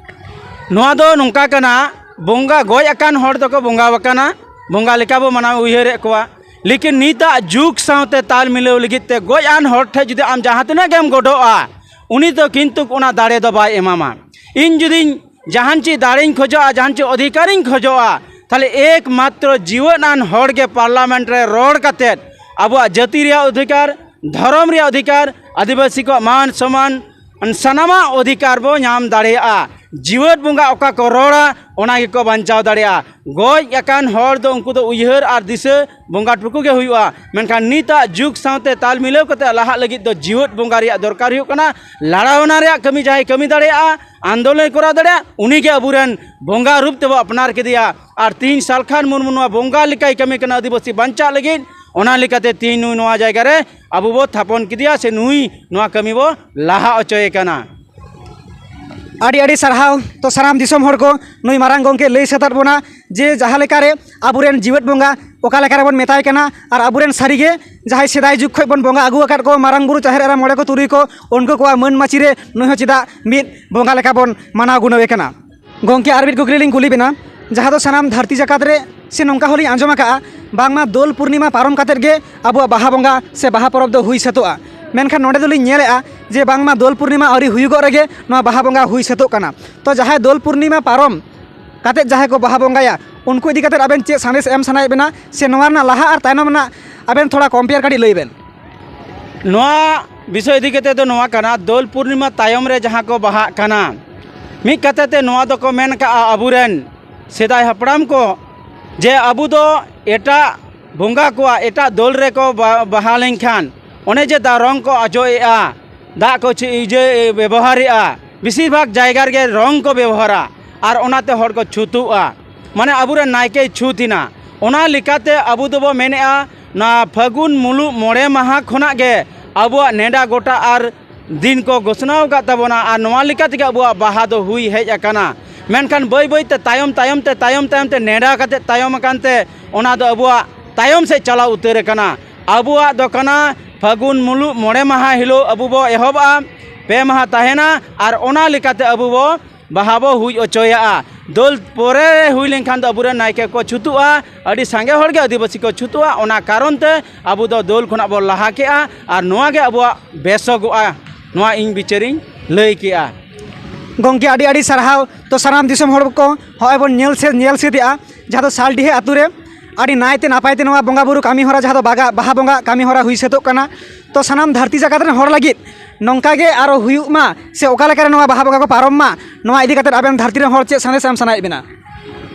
ᱱᱚᱣᱟ ᱫᱚ ᱱᱚᱝᱠᱟ ᱠᱟᱱᱟ, ᱵᱚᱸᱜᱟ ᱜᱚᱡ ᱟᱠᱟᱱ ᱦᱚᱲ ᱫᱚᱠᱚ ᱵᱚᱸᱜᱟ ᱟᱠᱟᱱᱟ, ᱵᱚᱸᱜᱟ ᱞᱮᱠᱟ ᱵᱚ ᱢᱟᱱᱟᱣ ᱩᱭᱦᱟᱹᱨᱮᱫ ᱠᱚᱣᱟ᱾ ᱞᱮᱠᱤᱱ ᱱᱤᱛᱟᱜ ᱡᱩᱜᱽ ᱥᱟᱶᱛᱮ ᱛᱟᱞ ᱢᱤᱞᱟᱹᱣ ᱞᱟᱹᱜᱤᱫ ᱛᱮ ᱜᱚᱡ ᱟᱱ ᱦᱚᱲ ᱴᱷᱮᱱ ᱡᱩᱫᱤ ᱟᱢ ᱡᱟᱦᱟᱸ ᱛᱤᱱᱟᱹᱜ ᱜᱮᱢ ᱜᱚᱰᱚᱜᱼᱟ, ᱩᱱᱤ ᱫᱚ ᱠᱤᱱᱛᱩ ᱚᱱᱟ ᱫᱟᱲᱮ ᱫᱚ ᱵᱟᱭ ᱮᱢᱟᱢᱟ᱾ ᱤᱧ ᱡᱩᱫᱤᱧ ᱡᱟᱦᱟᱱ ᱪᱮᱫ ᱫᱟᱲᱮᱧ ᱠᱷᱚᱡᱚᱜᱼᱟ, ᱡᱟᱦᱟᱱ ᱪᱮᱫ ᱚᱫᱷᱤᱠᱟᱨᱤᱧ ᱠᱷᱚᱡᱚᱜᱼᱟ, ᱛᱟᱦᱞᱮ ᱮᱠᱢᱟᱛᱨᱚ ᱡᱤᱣᱮᱫ ᱟᱱ ᱦᱚᱲ ᱜᱮ ᱯᱟᱨᱞᱟᱢᱮᱱᱴ ᱨᱮ ᱨᱚᱲ ᱠᱟᱛᱮᱫ ᱟᱵᱚᱣᱟᱜ ᱡᱟᱹᱛᱤ ᱨᱮᱭᱟᱜ ᱚᱫᱷᱤᱠᱟᱨ, ᱫᱷᱚᱨᱚᱢ ᱨᱮᱭᱟᱜ ᱚᱫᱷᱤᱠᱟᱨ, ᱟᱹᱫᱤᱵᱟᱹᱥᱤ ᱠᱚᱣᱟᱜ ᱢᱟᱱ ᱥᱚᱢᱢᱟᱱ, ᱥᱟᱱᱟᱢᱟᱜ ᱚᱫᱷᱤᱠᱟᱨ ᱵᱚ ᱧᱟᱢ ᱫᱟᱲᱮᱭᱟᱜᱼᱟ᱾ ᱡᱤᱣᱮᱫ ᱵᱚᱸᱜᱟ ᱚᱠᱟ ᱠᱚ ᱨᱚᱲᱟ, ᱚᱱᱟ ᱜᱮᱠᱚ ᱵᱟᱧᱪᱟᱣ ᱫᱟᱲᱮᱭᱟᱜᱼᱟ᱾ ᱜᱚᱡ ᱟᱠᱟᱱ ᱦᱚᱲ ᱫᱚ ᱩᱱᱠᱩ ᱫᱚ ᱩᱭᱦᱟᱹᱨ ᱟᱨ ᱫᱤᱥᱟᱹ ᱵᱚᱸᱜᱟ ᱴᱩᱠᱩ ᱜᱮ ᱦᱩᱭᱩᱜᱼᱟ᱾ ᱢᱮᱱᱠᱷᱟᱱ ᱱᱤᱛᱟᱜ ᱡᱩᱜᱽ ᱥᱟᱶᱛᱮ ᱛᱟᱞ ᱢᱤᱞᱟᱹᱣ ᱠᱟᱛᱮ ᱞᱟᱦᱟᱜ ᱞᱟᱹᱜᱤᱫ ᱫᱚ ᱡᱤᱣᱮᱫ ᱵᱚᱸᱜᱟ ᱨᱮᱭᱟᱜ ᱫᱚᱨᱠᱟᱨ ᱦᱩᱭᱩᱜ ᱠᱟᱱᱟ᱾ ᱞᱟᱲᱟᱣᱱᱟ ᱨᱮᱭᱟᱜ ᱠᱟᱹᱢᱤ ᱡᱟᱦᱟᱸᱭ ᱠᱟᱹᱢᱤ ᱫᱟᱲᱮᱭᱟᱜᱼᱟ, ᱟᱱᱫᱳᱞᱚᱱ ᱠᱚᱨᱟᱣ ᱫᱟᱲᱮᱭᱟᱜᱼᱟ, ᱩᱱᱤᱜᱮ ᱟᱵᱚᱨᱮᱱ ᱵᱚᱸᱜᱟ ᱨᱩᱯ ᱛᱮᱵᱚ ᱟᱯᱱᱟᱨ ᱠᱮᱫᱮᱭᱟ᱾ ᱟᱨ ᱛᱤᱦᱤᱧ ᱥᱟᱞᱠᱷᱟᱱ ᱢᱩᱨᱢᱩ ᱱᱚᱣᱟ ᱵᱚᱸᱜᱟ ᱞᱮᱠᱟᱭ ᱠᱟᱹᱢᱤ ᱠᱟᱱᱟ ᱟᱹᱫᱤᱵᱟᱹᱥᱤ ᱵᱟᱧᱪᱟᱜ ᱞᱟᱹᱜᱤᱫ᱾ ᱚᱱᱟ ᱞᱮᱠᱟᱛᱮ ᱛᱤᱦᱤᱧ ᱱᱩᱭ ᱱᱚᱣᱟ ᱡᱟᱭᱜᱟ ᱨᱮ ᱟᱵᱚ ᱵᱚ ᱛᱷᱟᱯᱚᱱ ᱠᱮᱫᱮᱭᱟ, ᱥᱮ ᱱᱩᱭ ᱱᱚᱣᱟ ᱠᱟᱹᱢᱤ ᱵᱚ ᱞᱟᱦᱟ ᱦᱚᱪᱚᱭᱮ ᱠᱟᱱᱟ᱾ ᱟᱹᱰᱤ ᱟᱹᱰᱤ ᱥᱟᱨᱦᱟᱣ᱾ ᱛᱚ, ᱥᱟᱱᱟᱢ ᱫᱤᱥᱚᱢ ᱦᱚᱲ ᱠᱚ, ᱱᱩᱭ ᱢᱟᱨᱟᱝ ᱜᱚᱢᱠᱮ ᱞᱟᱹᱭ ᱥᱟᱹᱛᱟᱫ ᱵᱚᱱᱟ ᱡᱮ ᱡᱟᱦᱟᱸ ᱞᱮᱠᱟᱨᱮ ᱟᱵᱚᱨᱮᱱ ᱡᱤᱣᱮᱫ ᱵᱚᱸᱜᱟ ᱚᱠᱟ ᱞᱮᱠᱟ ᱨᱮᱵᱚᱱ ᱢᱮᱛᱟᱭ ᱠᱟᱱᱟ, ᱟᱨ ᱟᱵᱚᱨᱮᱱ ᱥᱟᱹᱨᱤᱜᱮ ᱡᱟᱦᱟᱸᱭ ᱥᱮᱫᱟᱭ ᱡᱩᱜᱽ ᱠᱷᱚᱱ ᱵᱚᱱ ᱵᱚᱸᱜᱟ ᱟᱹᱜᱩ ᱟᱠᱟᱫ ᱠᱚ, ᱢᱟᱨᱟᱝ ᱵᱩᱨᱩ, ᱡᱟᱦᱮᱨ ᱮᱨᱟ, ᱢᱚᱬᱮ ᱠᱚ, ᱛᱩᱨᱩᱭ ᱠᱚ, ᱩᱱᱠᱩ ᱠᱚᱣᱟᱜ ᱢᱟᱹᱱ ᱢᱟᱹᱪᱤ ᱨᱮ ᱱᱩᱭ ᱦᱚᱸ ᱪᱮᱫᱟᱜ ᱢᱤᱫ ᱵᱚᱸᱜᱟ ᱞᱮᱠᱟ ᱵᱚᱱ ᱢᱟᱱᱟᱣ ᱜᱩᱱᱟᱹᱣᱮ ᱠᱟᱱᱟ? ᱜᱚᱢᱠᱮ, ᱟᱨ ᱢᱤᱫ ᱠᱩᱠᱞᱤ ᱞᱤᱧ ᱠᱩᱞᱤ ᱵᱮᱱᱟ, ᱡᱟᱦᱟᱸ ᱫᱚ ᱥᱟᱱᱟᱢ ᱫᱷᱟᱹᱨᱛᱤ ᱡᱟᱠᱟᱛ ᱨᱮ, ᱥᱮ ᱱᱚᱝᱠᱟ ᱦᱚᱸᱞᱤᱧ ᱟᱸᱡᱚᱢ ᱟᱠᱟᱫᱼᱟ, ᱵᱟᱝᱢᱟ ᱫᱳᱞ ᱯᱩᱨᱱᱤᱢᱟ ᱯᱟᱨᱚᱢ ᱠᱟᱛᱮᱫ ᱜᱮ ᱟᱵᱚᱣᱟᱜ ᱵᱟᱦᱟ ᱵᱚᱸᱜᱟ ᱥᱮ ᱵᱟᱦᱟ ᱯᱚᱨᱚᱵᱽ ᱫᱚ ᱦᱩᱭ ᱥᱟᱹᱛᱚᱜᱼᱟ᱾ ᱢᱮᱱᱠᱷᱟᱱ ᱱᱚᱰᱮ ᱫᱚᱞᱤᱧ ᱧᱮᱞᱮᱫᱼᱟ ᱡᱮ ᱵᱟᱝᱢᱟ ᱫᱳᱞ ᱯᱩᱨᱱᱤᱢᱟ ᱟᱹᱣᱨᱤ ᱦᱩᱭᱩᱜᱚᱜ ᱨᱮᱜᱮ ᱱᱚᱣᱟ ᱵᱟᱦᱟ ᱵᱚᱸᱜᱟ ᱦᱩᱭ ᱥᱟᱹᱛᱚᱜ ᱠᱟᱱᱟ᱾ ᱛᱚ, ᱡᱟᱦᱟᱸᱭ ᱫᱳᱞ ᱯᱩᱨᱱᱤᱢᱟ ᱯᱟᱨᱚᱢ ᱠᱟᱛᱮᱫ ᱡᱟᱦᱟᱸᱭ ᱠᱚ ᱵᱟᱦᱟ ᱵᱚᱸᱜᱟᱭᱟ, ᱩᱱᱠᱩ ᱤᱫᱤ ᱠᱟᱛᱮᱫ ᱟᱵᱮᱱ ᱪᱮᱫ ᱥᱟᱸᱫᱮᱥ ᱮᱢ ᱥᱟᱱᱟᱭᱮᱫ ᱵᱮᱱᱟ, ᱥᱮ ᱱᱚᱣᱟ ᱨᱮᱱᱟᱜ ᱞᱟᱦᱟ ᱟᱨ ᱛᱟᱭᱱᱚᱢ ᱨᱮᱱᱟᱜ ᱟᱵᱮᱱ ᱛᱷᱚᱲᱟ ᱠᱚᱢᱯᱮᱭᱟᱨ ᱠᱟᱹᱴᱤᱡ ᱞᱟᱹᱭ ᱵᱮᱱ? ᱱᱚᱣᱟ ᱵᱤᱥᱚᱭ ᱤᱫᱤ ᱠᱟᱛᱮ ᱫᱚ ᱱᱚᱣᱟ ᱠᱟᱱᱟ, ᱫᱳᱞ ᱯᱩᱨᱱᱤᱢᱟ ᱛᱟᱭᱚᱢ ᱨᱮ ᱡᱟᱦᱟᱸ ᱠᱚ ᱵᱟᱦᱟᱜ ᱠᱟᱱᱟ, ᱢᱤᱫ ᱠᱟᱛᱷᱟ ᱛᱮ ᱱᱚᱣᱟ ᱫᱚᱠᱚ ᱢᱮᱱ ᱠᱟᱜᱼᱟ ᱟᱵᱚᱨᱮᱱ ᱥᱮᱫᱟᱭ ᱦᱟᱯᱲᱟᱢ ᱠᱚ, ᱡᱮ ᱟᱵᱚ ᱫᱚ ᱮᱴᱟᱜ ᱵᱚᱸᱜᱟ ᱠᱚᱣᱟᱜ, ᱮᱴᱟᱜ ᱫᱳᱞ ᱨᱮᱠᱚ ᱵᱟ-, ᱵᱟᱦᱟ ᱞᱮᱱᱠᱷᱟᱱ ᱚᱱᱮ ᱡᱮ ᱫᱟ ᱨᱚᱝ ᱠᱚ ᱚᱡᱚᱜᱮᱜᱼᱟ, ᱫᱟᱜ ᱠᱚ ᱪᱮ-, ᱤᱭᱟᱹ ᱵᱮᱵᱚᱦᱟᱨᱮᱜᱼᱟ, ᱵᱮᱥᱤᱨ ᱵᱷᱟᱜᱽ ᱡᱟᱭᱜᱟ ᱨᱮᱜᱮ ᱨᱚᱝ ᱠᱚ ᱵᱮᱵᱚᱦᱟᱨᱟ, ᱟᱨ ᱚᱱᱟᱛᱮ ᱦᱚᱲ ᱠᱚ ᱪᱷᱩᱛᱩᱜᱼᱟ, ᱢᱟᱱᱮ ᱟᱵᱚᱨᱮᱱ ᱱᱟᱭᱠᱮᱭ ᱪᱷᱩᱛ ᱮᱱᱟ᱾ ᱚᱱᱟ ᱞᱮᱠᱟᱛᱮ ᱟᱵᱚ ᱫᱚᱵᱚ ᱢᱮᱱᱮᱜᱼᱟ, ᱱᱚᱣᱟ ᱯᱷᱟᱹᱜᱩᱱ ᱢᱩᱞᱩᱜ ᱢᱚᱬᱮ ᱢᱟᱦᱟ ᱠᱷᱚᱱᱟᱜ ᱜᱮ ᱟᱵᱚᱣᱟᱜ ᱱᱮᱰᱟ ᱜᱚᱴᱟ ᱟᱨ ᱫᱤᱱ ᱠᱚ ᱜᱷᱳᱥᱱᱟ ᱟᱠᱟᱫ ᱛᱟᱵᱚᱱᱟ, ᱟᱨ ᱱᱚᱣᱟ ᱞᱮᱠᱟ ᱛᱮᱜᱮ ᱟᱵᱚᱣᱟᱜ ᱵᱟᱦᱟ ᱫᱚ ᱦᱩᱭ ᱦᱮᱡ ᱟᱠᱟᱱᱟ᱾ ᱢᱮᱱᱠᱷᱟᱱ ᱵᱟᱹᱭ ᱵᱟᱹᱭ ᱛᱮ, ᱛᱟᱭᱚᱢ ᱛᱟᱭᱚᱢ ᱛᱮ, ᱛᱟᱭᱚᱢ ᱛᱟᱭᱚᱢ ᱛᱮ, ᱱᱮᱰᱟ ᱠᱟᱛᱮ ᱛᱟᱭᱚᱢ ᱟᱠᱟᱱ ᱛᱮ, ᱚᱱᱟ ᱫᱚ ᱟᱵᱚᱣᱟᱜ ᱛᱟᱭᱚᱢ ᱥᱮᱫ ᱪᱟᱞᱟᱣ ᱩᱛᱟᱹᱨ ᱟᱠᱟᱱᱟ᱾ ᱟᱵᱚᱣᱟᱜ ᱫᱚ ᱠᱟᱱᱟ ᱯᱷᱟᱹᱜᱩᱱ ᱢᱩᱞᱩᱜ ᱢᱚᱬᱮ ᱢᱟᱦᱟ ᱦᱤᱞᱳᱜ ᱟᱵᱚ ᱵᱚ ᱮᱦᱚᱵᱟ, ᱯᱮ ᱢᱟᱦᱟ ᱛᱟᱦᱮᱱᱟ, ᱟᱨ ᱚᱱᱟ ᱞᱮᱠᱟᱛᱮ ᱟᱵᱚ ᱵᱚ ᱵᱟᱦᱟ ᱵᱚ ᱦᱩᱭ ᱦᱚᱪᱚᱭᱟ᱾ ᱫᱳᱞ ᱯᱚᱨᱮ ᱦᱩᱭ ᱞᱮᱱᱠᱷᱟᱱ ᱫᱚ ᱟᱵᱚᱨᱮᱱ ᱱᱟᱭᱠᱮ ᱠᱚ ᱪᱷᱩᱛᱩᱜᱼᱟ, ᱟᱹᱰᱤ ᱥᱟᱸᱜᱮ ᱦᱚᱲ ᱜᱮ ᱟᱹᱫᱤᱵᱟᱹᱥᱤ ᱠᱚ ᱪᱷᱩᱛᱩᱜᱼᱟ᱾ ᱚᱱᱟ ᱠᱟᱨᱚᱱ ᱛᱮ ᱟᱵᱚ ᱫᱚ ᱫᱳᱞ ᱠᱷᱚᱱᱟᱜ ᱵᱚ ᱞᱟᱦᱟ ᱠᱮᱜᱼᱟ, ᱟᱨ ᱱᱚᱣᱟ ᱜᱮ ᱟᱵᱚᱣᱟᱜ ᱵᱮᱥᱚᱜᱚᱜᱼᱟ᱾ ᱱᱚᱣᱟ ᱤᱧ ᱵᱤᱪᱟᱹᱨᱤᱧ ᱞᱟᱹᱭ ᱠᱮᱜᱼᱟ᱾ ᱜᱚᱢᱠᱮ, ᱟᱹᱰᱤ ᱟᱹᱰᱤ ᱥᱟᱨᱦᱟᱣ᱾ ᱛᱚ, ᱥᱟᱱᱟᱢ ᱫᱤᱥᱚᱢ ᱦᱚᱲ ᱠᱚ ᱦᱚᱸᱜᱼᱚᱭ ᱵᱚᱱ ᱧᱮᱞ ᱥᱮ-, ᱧᱮᱞ ᱥᱟᱹᱛ ᱮᱜᱼᱟ, ᱡᱟᱦᱟᱸ ᱫᱚ ᱥᱟᱞᱰᱤᱦᱟᱹ ᱟᱛᱳ ᱨᱮ ᱟᱹᱰᱤ ᱱᱟᱭᱛᱮ ᱱᱟᱯᱟᱭ ᱛᱮ ᱱᱚᱣᱟ ᱵᱚᱸᱜᱟ ᱵᱩᱨᱩ ᱠᱟᱹᱢᱤ ᱦᱚᱨᱟ, ᱡᱟᱦᱟᱸ ᱫᱚ ᱵᱟᱜᱟ-, ᱵᱟᱦᱟ ᱵᱚᱸᱜᱟ ᱠᱟᱹᱢᱤ ᱦᱚᱨᱟ ᱦᱩᱭ ᱥᱟᱹᱛᱚᱜ ᱠᱟᱱᱟ᱾ ᱛᱚ, ᱥᱟᱱᱟᱢ ᱫᱷᱟᱹᱨᱛᱤ ᱡᱟᱠᱟᱛ ᱨᱮᱱ ᱦᱚᱲ ᱞᱟᱹᱜᱤᱫ ᱱᱚᱝᱠᱟ ᱜᱮ ᱟᱨᱚ ᱦᱩᱭᱩᱜ ᱢᱟ, ᱥᱮ ᱚᱠᱟ ᱞᱮᱠᱟ ᱨᱮ ᱱᱚᱣᱟ ᱵᱟᱦᱟ ᱵᱚᱸᱜᱟ ᱠᱚ ᱯᱟᱨᱚᱢ ᱢᱟ, ᱱᱚᱣᱟ ᱤᱫᱤ ᱠᱟᱛᱮ ᱟᱵᱮᱱ ᱫᱷᱟᱹᱨᱛᱤ ᱨᱮᱱ ᱦᱚᱲ ᱪᱮᱫ ᱥᱟᱸᱫᱮᱥ ᱮᱢ ᱥᱟᱱᱟᱭᱮᱫ ᱵᱮᱱᱟ?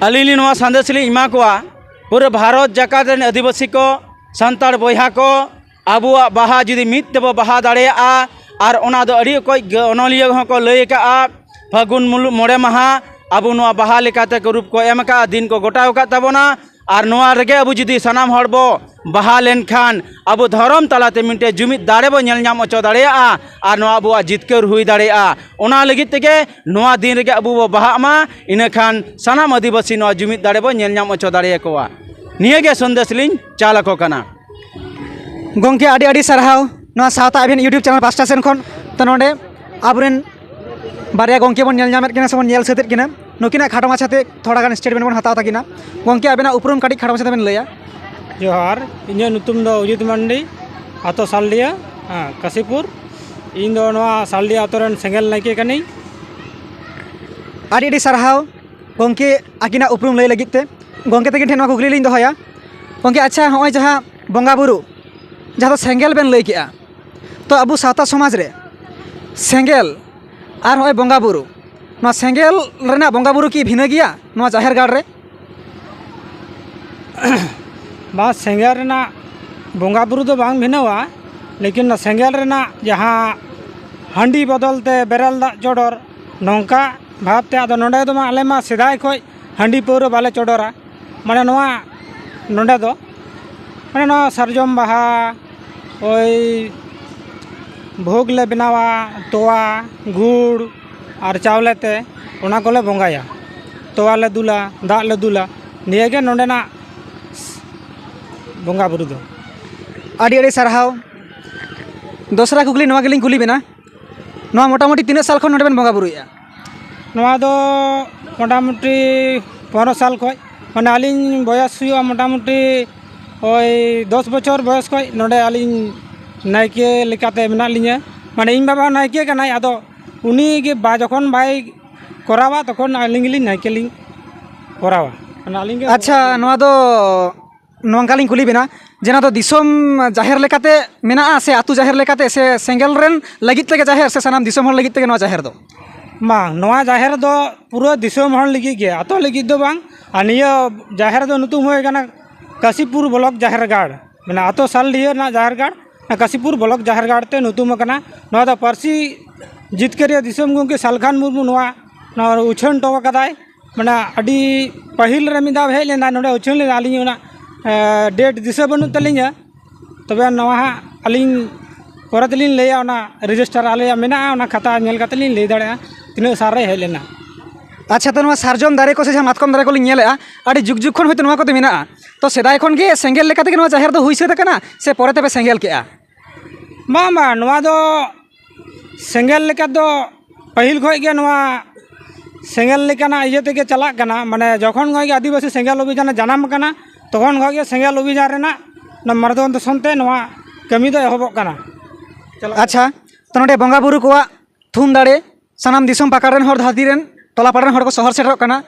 ᱟᱹᱞᱤᱧ ᱞᱤᱧ ᱱᱚᱣᱟ ᱥᱟᱸᱫᱮᱥ ᱞᱤᱧ ᱮᱢᱟ ᱠᱚᱣᱟ, ᱯᱩᱨᱟᱹ ᱵᱷᱟᱨᱚᱛ ᱡᱟᱠᱟᱛ ᱨᱮᱱ ᱟᱹᱫᱤᱵᱟᱹᱥᱤ ᱠᱚ, ᱥᱟᱱᱛᱟᱲ ᱵᱚᱭᱦᱟ ᱠᱚ, ᱟᱵᱚᱣᱟᱜ ᱵᱟᱦᱟ ᱡᱩᱫᱤ ᱢᱤᱫ ᱛᱮᱵᱚ ᱵᱟᱦᱟ ᱫᱟᱲᱮᱭᱟᱜᱼᱟ, ᱟᱨ ᱚᱱᱟ ᱫᱚ ᱟᱹᱰᱤ ᱚᱠᱚᱡ ᱜᱮ ᱚᱱᱚᱞᱤᱭᱟᱹ ᱦᱚᱸᱠᱚ ᱞᱟᱹᱭ ᱟᱠᱟᱫᱼᱟ, ᱯᱷᱟᱹᱜᱩᱱ ᱢᱩᱞᱩᱜ ᱢᱚᱬᱮ ᱢᱟᱦᱟ ᱟᱵᱚ ᱱᱚᱣᱟ ᱵᱟᱦᱟ ᱞᱮᱠᱟᱛᱮ ᱠᱚ ᱨᱩᱯ ᱠᱚ ᱮᱢ ᱟᱠᱟᱫᱼᱟ, ᱫᱤᱱ ᱠᱚ ᱜᱚᱴᱟ ᱟᱠᱟᱫ ᱛᱟᱵᱚᱱᱟ᱾ ᱟᱨ ᱱᱚᱣᱟ ᱨᱮᱜᱮ ᱟᱵᱚ ᱡᱩᱫᱤ ᱥᱟᱱᱟᱢ ᱦᱚᱲ ᱵᱚ ᱵᱟᱦᱟ ᱞᱮᱱᱠᱷᱟᱱ, ᱟᱵᱚ ᱫᱷᱚᱨᱚᱢ ᱛᱟᱞᱟᱛᱮ ᱢᱤᱫᱴᱮᱱ ᱡᱩᱢᱤᱫ ᱫᱟᱲᱮ ᱵᱚ ᱧᱮᱞ ᱧᱟᱢ ᱦᱚᱪᱚ ᱫᱟᱲᱮᱭᱟᱜᱼᱟ, ᱟᱨ ᱱᱚᱣᱟ ᱟᱵᱚᱣᱟᱜ ᱡᱤᱛᱠᱟᱹᱨ ᱦᱩᱭ ᱫᱟᱲᱮᱭᱟᱜᱼᱟ᱾ ᱚᱱᱟ ᱞᱟᱹᱜᱤᱫ ᱛᱮᱜᱮ ᱱᱚᱣᱟ ᱫᱤᱱ ᱨᱮᱜᱮ ᱟᱵᱚ ᱵᱚ ᱵᱟᱦᱟᱜ ᱢᱟ, ᱤᱱᱟᱹᱠᱷᱟᱱ ᱥᱟᱱᱟᱢ ᱟᱹᱫᱤᱵᱟᱹᱥᱤ ᱱᱚᱣᱟ ᱡᱩᱢᱤᱫ ᱫᱟᱲᱮ ᱵᱚ ᱧᱮᱞ ᱧᱟᱢ ᱦᱚᱪᱚ ᱫᱟᱲᱮᱭᱟᱠᱚᱣᱟ᱾ ᱱᱤᱭᱟᱹ ᱜᱮ ᱥᱚᱱᱫᱮᱥ ᱞᱤᱧ ᱪᱟᱞ ᱟᱠᱚ ᱠᱟᱱᱟ᱾ ᱜᱚᱢᱠᱮ, ᱟᱹᱰᱤ ᱟᱹᱰᱤ ᱥᱟᱨᱦᱟᱣ ᱱᱚᱣᱟ ᱥᱟᱶᱛᱟ ᱟᱵᱮᱱ YouTube channel ᱯᱟᱥᱴᱟ ᱥᱮᱱ ᱠᱷᱚᱱ᱾ ᱛᱚ, ᱱᱚᱰᱮ ᱟᱵᱚᱨᱮᱱ ᱵᱟᱨᱭᱟ ᱜᱚᱢᱠᱮ ᱵᱚᱱ ᱧᱮᱞ ᱧᱟᱢᱮᱫ ᱠᱤᱱᱟ ᱥᱮ ᱵᱚᱱ ᱧᱮᱞ ᱥᱟᱹᱛᱮᱫ ᱠᱤᱱᱟ, ᱱᱩᱠᱤᱱᱟᱜ ᱠᱷᱟᱴᱚ ᱢᱟᱪᱷᱟᱛᱮ ᱛᱷᱚᱲᱟ ᱜᱟᱱ statement ᱵᱚᱱ ᱦᱟᱛᱟᱣ ᱛᱟᱹᱠᱤᱱᱟ᱾ ᱜᱚᱢᱠᱮ, ᱟᱵᱮᱱᱟᱜ ᱩᱯᱨᱩᱢ ᱠᱟᱹᱴᱤᱡ ᱠᱷᱟᱴᱚ ᱢᱟᱪᱷᱟᱛᱮ ᱵᱮᱱ ᱞᱟᱹᱭᱟ᱾ ᱡᱚᱦᱟᱨ, ᱤᱧᱟᱹᱜ ᱧᱩᱛᱩᱢ ᱫᱚ ᱚᱡᱤᱛ ᱢᱟᱱᱰᱤ, ᱟᱛᱳ ᱥᱟᱞᱰᱤᱭᱟ, ᱦᱮᱸ, ᱠᱟᱥᱤᱯᱩᱨ᱾ ᱤᱧ ᱫᱚ ᱱᱚᱣᱟ ᱥᱟᱞᱰᱤᱭᱟ ᱟᱛᱳ ᱨᱮᱱ ᱥᱮᱸᱜᱮᱞ ᱱᱟᱭᱠᱮ ᱠᱟᱹᱱᱟᱹᱧ᱾ ᱟᱹᱰᱤ ᱟᱹᱰᱤ ᱥᱟᱨᱦᱟᱣ ᱜᱚᱢᱠᱮ, ᱟᱹᱠᱤᱱᱟᱜ ᱩᱯᱨᱩᱢ ᱞᱟᱹᱭ ᱞᱟᱹᱜᱤᱫ ᱛᱮ᱾ ᱜᱚᱢᱠᱮ ᱛᱟᱹᱠᱤᱱ ᱴᱷᱮᱱ ᱱᱚᱣᱟ ᱠᱩᱠᱞᱤ ᱞᱤᱧ ᱫᱚᱦᱚᱭᱟ, ᱜᱚᱢᱠᱮ, ᱟᱪᱪᱷᱟ, ᱦᱚᱸᱜᱼᱚᱭ ᱡᱟᱦᱟᱸ ᱵᱚᱸᱜᱟ ᱵᱩᱨᱩ, ᱡᱟᱦᱟᱸ ᱫᱚ ᱥᱮᱸᱜᱮᱞ ᱵᱮᱱ ᱞᱟᱹᱭ ᱠᱮᱜᱼᱟ, ᱛᱚ ᱟᱵᱚ ᱥᱟᱶᱛᱟ ᱥᱚᱢᱟᱡᱽ ᱨᱮ ᱥᱮᱸᱜᱮᱞ ᱟᱨ ᱱᱚᱜᱼᱚᱭ ᱵᱚᱸᱜᱟ ᱵᱩᱨᱩ, ᱱᱚᱣᱟ ᱥᱮᱸᱜᱮᱞ ᱨᱮᱱᱟᱜ ᱵᱚᱸᱜᱟ ᱵᱩᱨᱩ ᱠᱤ ᱵᱷᱤᱱᱟᱹ ᱜᱮᱭᱟ ᱱᱚᱣᱟ ᱡᱟᱦᱮᱨ ᱜᱟᱲ ᱨᱮ? ᱵᱟ, ᱥᱮᱸᱜᱮᱞ ᱨᱮᱱᱟᱜ ᱵᱚᱸᱜᱟ ᱵᱩᱨᱩ ᱫᱚ ᱵᱟᱝ ᱵᱷᱤᱱᱟᱹᱣᱟ, ᱞᱮᱠᱤᱱ ᱚᱱᱟ ᱥᱮᱸᱜᱮᱞ ᱨᱮᱱᱟᱜ ᱡᱟᱦᱟᱸ ᱦᱟᱺᱰᱤ ᱵᱚᱫᱚᱞ ᱛᱮ ᱵᱮᱨᱮᱞ ᱫᱟᱜ ᱪᱚᱰᱚᱨ, ᱱᱚᱝᱠᱟ ᱵᱷᱟᱵᱽ ᱛᱮ᱾ ᱟᱫᱚ ᱱᱚᱰᱮ ᱫᱚ ᱢᱟ ᱟᱞᱮ ᱢᱟ ᱥᱮᱫᱟᱭ ᱠᱷᱚᱱ ᱦᱟᱺᱰᱤ ᱯᱟᱹᱣᱨᱟᱹ ᱵᱟᱞᱮ ᱪᱚᱰᱚᱨᱟ, ᱢᱟᱱᱮ ᱱᱚᱣᱟ ᱱᱚᱰᱮ ᱫᱚ, ᱢᱟᱱᱮ ᱱᱚᱣᱟ ᱥᱟᱨᱡᱚᱢ ᱵᱟᱦᱟ, ᱳᱭ ᱵᱷᱳᱜᱽ ᱞᱮ ᱵᱮᱱᱟᱣᱟ, ᱛᱚᱣᱟ, ᱜᱩᱲ ᱟᱨ ᱪᱟᱣᱞᱮ ᱛᱮ ᱚᱱᱟ ᱠᱚᱞᱮ ᱵᱚᱸᱜᱟᱭᱟ᱾ ᱛᱚᱣᱟ ᱞᱮ ᱫᱩᱞᱟ, ᱫᱟᱜ ᱞᱮ ᱫᱩᱞᱟ, ᱱᱤᱭᱟᱹᱜᱮ ᱱᱚᱸᱰᱮᱱᱟᱜ ᱵᱚᱸᱜᱟ ᱵᱩᱨᱩ ᱫᱚ᱾ ᱟᱹᱰᱤ ᱟᱹᱰᱤ ᱥᱟᱨᱦᱟᱣ᱾ ᱫᱚᱥᱨᱟ ᱠᱩᱠᱞᱤ ᱱᱚᱣᱟ ᱜᱮᱞᱤᱧ ᱠᱩᱞᱤ ᱵᱮᱱᱟ, ᱱᱚᱣᱟ ᱢᱚᱴᱟᱢᱩᱴᱤ ᱛᱤᱱᱟᱹᱜ ᱥᱟᱞ ᱠᱷᱚᱱ ᱱᱚᱰᱮ ᱵᱮᱱ ᱵᱚᱸᱜᱟ ᱵᱩᱨᱩᱭᱮᱫᱼᱟ? ᱱᱚᱣᱟ ᱫᱚ ᱢᱚᱴᱟᱢᱩᱴᱤ ᱯᱚᱱᱨᱚ ᱥᱟᱞ ᱠᱷᱚᱱ, ᱢᱟᱱᱮ ᱟᱹᱞᱤᱧ ᱵᱚᱭᱚᱥ ᱦᱩᱭᱩᱜᱼᱟ ᱢᱚᱴᱟᱢᱩᱴᱤ ᱳᱭ ᱫᱚᱥ ᱵᱚᱪᱷᱚᱨ ᱵᱚᱭᱚᱥ ᱠᱷᱚᱱ ᱱᱚᱰᱮ ᱟᱹᱞᱤᱧ ᱱᱟᱭᱠᱮ ᱞᱮᱠᱟᱛᱮ ᱢᱮᱱᱟᱜ ᱞᱤᱧᱟᱹ᱾ ᱢᱟᱱᱮ ᱤᱧ ᱵᱟᱵᱟ ᱦᱚᱸ ᱱᱟᱭᱠᱮ ᱠᱟᱱᱟᱭ, ᱟᱫᱚ ᱩᱱᱤ ᱜᱮ ᱵᱟ ᱡᱚᱠᱷᱚᱱ ᱵᱟᱭ ᱠᱚᱨᱟᱣᱟ ᱛᱚᱠᱷᱚᱱ ᱟᱹᱞᱤᱧ ᱜᱮᱞᱤᱧ ᱱᱟᱭᱠᱮ ᱞᱤᱧ ᱠᱚᱨᱟᱣᱟ᱾ ᱢᱟᱱᱮ ᱟᱹᱞᱤᱧ ᱜᱮ ᱟᱪᱪᱷᱟ, ᱱᱚᱣᱟ ᱫᱚ ᱱᱚᱝᱠᱟ ᱞᱤᱧ ᱠᱩᱞᱤ ᱵᱮᱱᱟ, ᱡᱮ ᱱᱚᱣᱟ ᱫᱚ ᱫᱤᱥᱚᱢ ᱡᱟᱦᱮᱨ ᱞᱮᱠᱟᱛᱮ ᱢᱮᱱᱟᱜᱼᱟ ᱥᱮ ᱟᱹᱛᱩ ᱡᱟᱦᱮᱨ ᱞᱮᱠᱟᱛᱮ ᱥᱮ ᱥᱮᱸᱜᱮᱞ ᱨᱮᱱ ᱞᱟᱹᱜᱤᱫ ᱛᱮᱜᱮ ᱡᱟᱦᱮᱨ ᱥᱮ ᱥᱟᱱᱟᱢ ᱫᱤᱥᱚᱢ ᱦᱚᱲ ᱞᱟᱹᱜᱤᱫ ᱛᱮᱜᱮ ᱱᱚᱣᱟ ᱡᱟᱦᱮᱨ ᱫᱚ? ᱵᱟᱝ, ᱱᱚᱣᱟ ᱡᱟᱦᱮᱨ ᱫᱚ ᱯᱩᱨᱟᱹ ᱫᱤᱥᱚᱢ ᱦᱚᱲ ᱞᱟᱹᱜᱤᱫ ᱜᱮ, ᱟᱛᱳ ᱞᱟᱹᱜᱤᱫ ᱫᱚ ᱵᱟᱝ᱾ ᱟᱨ ᱱᱤᱭᱟᱹ ᱡᱟᱦᱮᱨ ᱫᱚ ᱧᱩᱛᱩᱢ ᱦᱩᱭ ᱠᱟᱱᱟ ᱠᱟᱥᱤᱯᱩᱨ ᱵᱞᱚᱠ ᱡᱟᱦᱮᱨ ᱜᱟᱲ, ᱢᱟᱱᱮ ᱟᱛᱳ ᱥᱟᱞᱰᱤᱦᱟᱹ ᱨᱮᱱᱟᱜ ᱡᱟᱦᱮᱨ ᱜᱟᱲ, ᱚᱱᱟ ᱠᱟᱥᱤᱯᱩᱨ ᱵᱞᱚᱠ ᱡᱟᱦᱮᱨ ᱜᱟᱲ ᱛᱮ ᱧᱩᱛᱩᱢ ᱟᱠᱟᱱᱟ᱾ ᱱᱚᱣᱟ ᱫᱚ ᱯᱟᱹᱨᱥᱤ ᱡᱤᱛᱠᱟᱹᱨᱤᱭᱟᱹ ᱫᱤᱥᱚᱢ ᱜᱚᱢᱠᱮ ᱥᱟᱞᱠᱷᱟᱱ ᱢᱩᱨᱢᱩ ᱱᱚᱣᱟ, ᱱᱚᱣᱟ ᱩᱪᱷᱟᱹᱱ ᱦᱚᱴᱚ ᱟᱠᱟᱫᱟᱭ᱾ ᱢᱟᱱᱮ ᱟᱹᱰᱤ ᱯᱟᱹᱦᱤᱞ ᱨᱮ ᱢᱤᱫ ᱫᱷᱟᱣ ᱦᱮᱡ ᱞᱮᱱᱟ ᱱᱚᱰᱮ ᱩᱪᱷᱟᱹᱱ ᱞᱮᱫᱟ, ᱟᱹᱞᱤᱧ ᱚᱱᱟ ᱰᱮᱴ ᱫᱤᱥᱟᱹ ᱵᱟᱹᱱᱩᱜ ᱛᱟᱹᱞᱤᱧᱟ᱾ ᱛᱚᱵᱮ ᱱᱚᱣᱟ ᱦᱟᱸᱜ ᱟᱹᱞᱤᱧ ᱯᱚᱨᱮ ᱛᱮᱞᱤᱧ ᱞᱟᱹᱭᱟ, ᱚᱱᱟ ᱨᱮᱡᱤᱥᱴᱟᱨ ᱟᱞᱮᱭᱟᱜ ᱢᱮᱱᱟᱜᱼᱟ, ᱚᱱᱟ ᱠᱷᱟᱛᱟ ᱧᱮᱞ ᱠᱟᱛᱮ ᱞᱤᱧ ᱞᱟᱹᱭ ᱫᱟᱲᱮᱭᱟᱜᱼᱟ ᱛᱤᱱᱟᱹᱜ ᱥᱟᱞ ᱨᱮ ᱦᱮᱡ ᱞᱮᱱᱟ᱾ ᱟᱪᱪᱷᱟ, ᱛᱚ ᱱᱚᱣᱟ ᱥᱟᱨᱡᱚᱢ ᱫᱟᱨᱮ ᱠᱚ ᱥᱮ ᱡᱟᱦᱟᱸ ᱢᱟᱛᱠᱚᱢ ᱫᱟᱨᱮ ᱠᱚᱞᱤᱧ ᱧᱮᱞᱮᱫᱼᱟ, ᱟᱹᱰᱤ ᱡᱩᱜᱽ ᱡᱩᱜᱽ ᱠᱷᱚᱱ ᱦᱚᱭᱛᱳ ᱱᱚᱣᱟ ᱠᱚᱫᱚ ᱢᱮᱱᱟᱜᱼᱟ᱾ ᱛᱚ ᱥᱮᱫᱟᱭ ᱠᱷᱚᱱ ᱜᱮ ᱥᱮᱸᱜᱮᱞ ᱞᱮᱠᱟ ᱛᱮᱜᱮ ᱱᱚᱣᱟ ᱡᱟᱦᱮᱨ ᱫᱚ ᱦᱩᱭ ᱥᱟᱹᱛ ᱟᱠᱟᱱᱟ ᱥᱮ ᱯᱚᱨᱮ ᱛᱮᱯᱮ ᱥᱮᱸᱜᱮᱞ ᱠᱮᱜᱼᱟ? ᱵᱟᱝ, ᱵᱟᱝ, ᱱᱚᱣᱟ ᱫᱚ ᱥᱮᱸᱜᱮᱞ ᱞᱮᱠᱟ ᱫᱚ ᱯᱟᱹᱦᱤᱞ ᱠᱷᱚᱱ ᱜᱮ ᱱᱚᱣᱟ ᱥᱮᱸᱜᱮᱞ ᱞᱮᱠᱟᱱᱟᱜ ᱤᱭᱟᱹ ᱛᱮᱜᱮ ᱪᱟᱞᱟᱜ ᱠᱟᱱᱟ᱾ ᱢᱟᱱᱮ ᱡᱚᱠᱷᱚᱱ ᱠᱷᱚᱱ ᱜᱮ ᱟᱹᱫᱤᱵᱟᱹᱥᱤ ᱥᱮᱸᱜᱮᱞ ᱚᱵᱷᱤᱡᱟᱱᱮ ᱡᱟᱱᱟᱢ ᱟᱠᱟᱱᱟ, ᱛᱚᱠᱷᱚᱱ ᱠᱷᱚᱱ ᱜᱮ ᱥᱮᱸᱜᱮᱞ ᱚᱵᱷᱤᱡᱟᱱ ᱨᱮᱱᱟᱜ ᱚᱱᱟ ᱢᱟᱨᱜᱚᱫᱚᱨᱥᱚᱱ ᱛᱮ ᱱᱚᱣᱟ ᱠᱟᱹᱢᱤ ᱫᱚ ᱮᱦᱚᱵᱚᱜ ᱠᱟᱱᱟ᱾ ᱪᱟᱞᱟᱜ ᱟᱪᱪᱷᱟ, ᱛᱚ ᱱᱚᱰᱮ ᱵᱚᱸᱜᱟ ᱵᱩᱨᱩ ᱠᱚᱣᱟᱜ ᱛᱷᱩᱢ ᱫᱟᱲᱮ ᱥᱟᱱᱟᱢ ᱫᱤᱥᱚᱢ ᱯᱟᱠᱟᱲ ᱨᱮᱱ ᱦᱚᱲ, ᱫᱷᱟᱹᱨᱛᱤ ᱨᱮᱱ ᱴᱚᱞᱟ ᱯᱟᱲᱟ ᱨᱮᱱ ᱦᱚᱲ ᱠᱚ ᱥᱚᱦᱚᱨ ᱥᱮᱴᱮᱨᱚᱜ ᱠᱟᱱᱟ,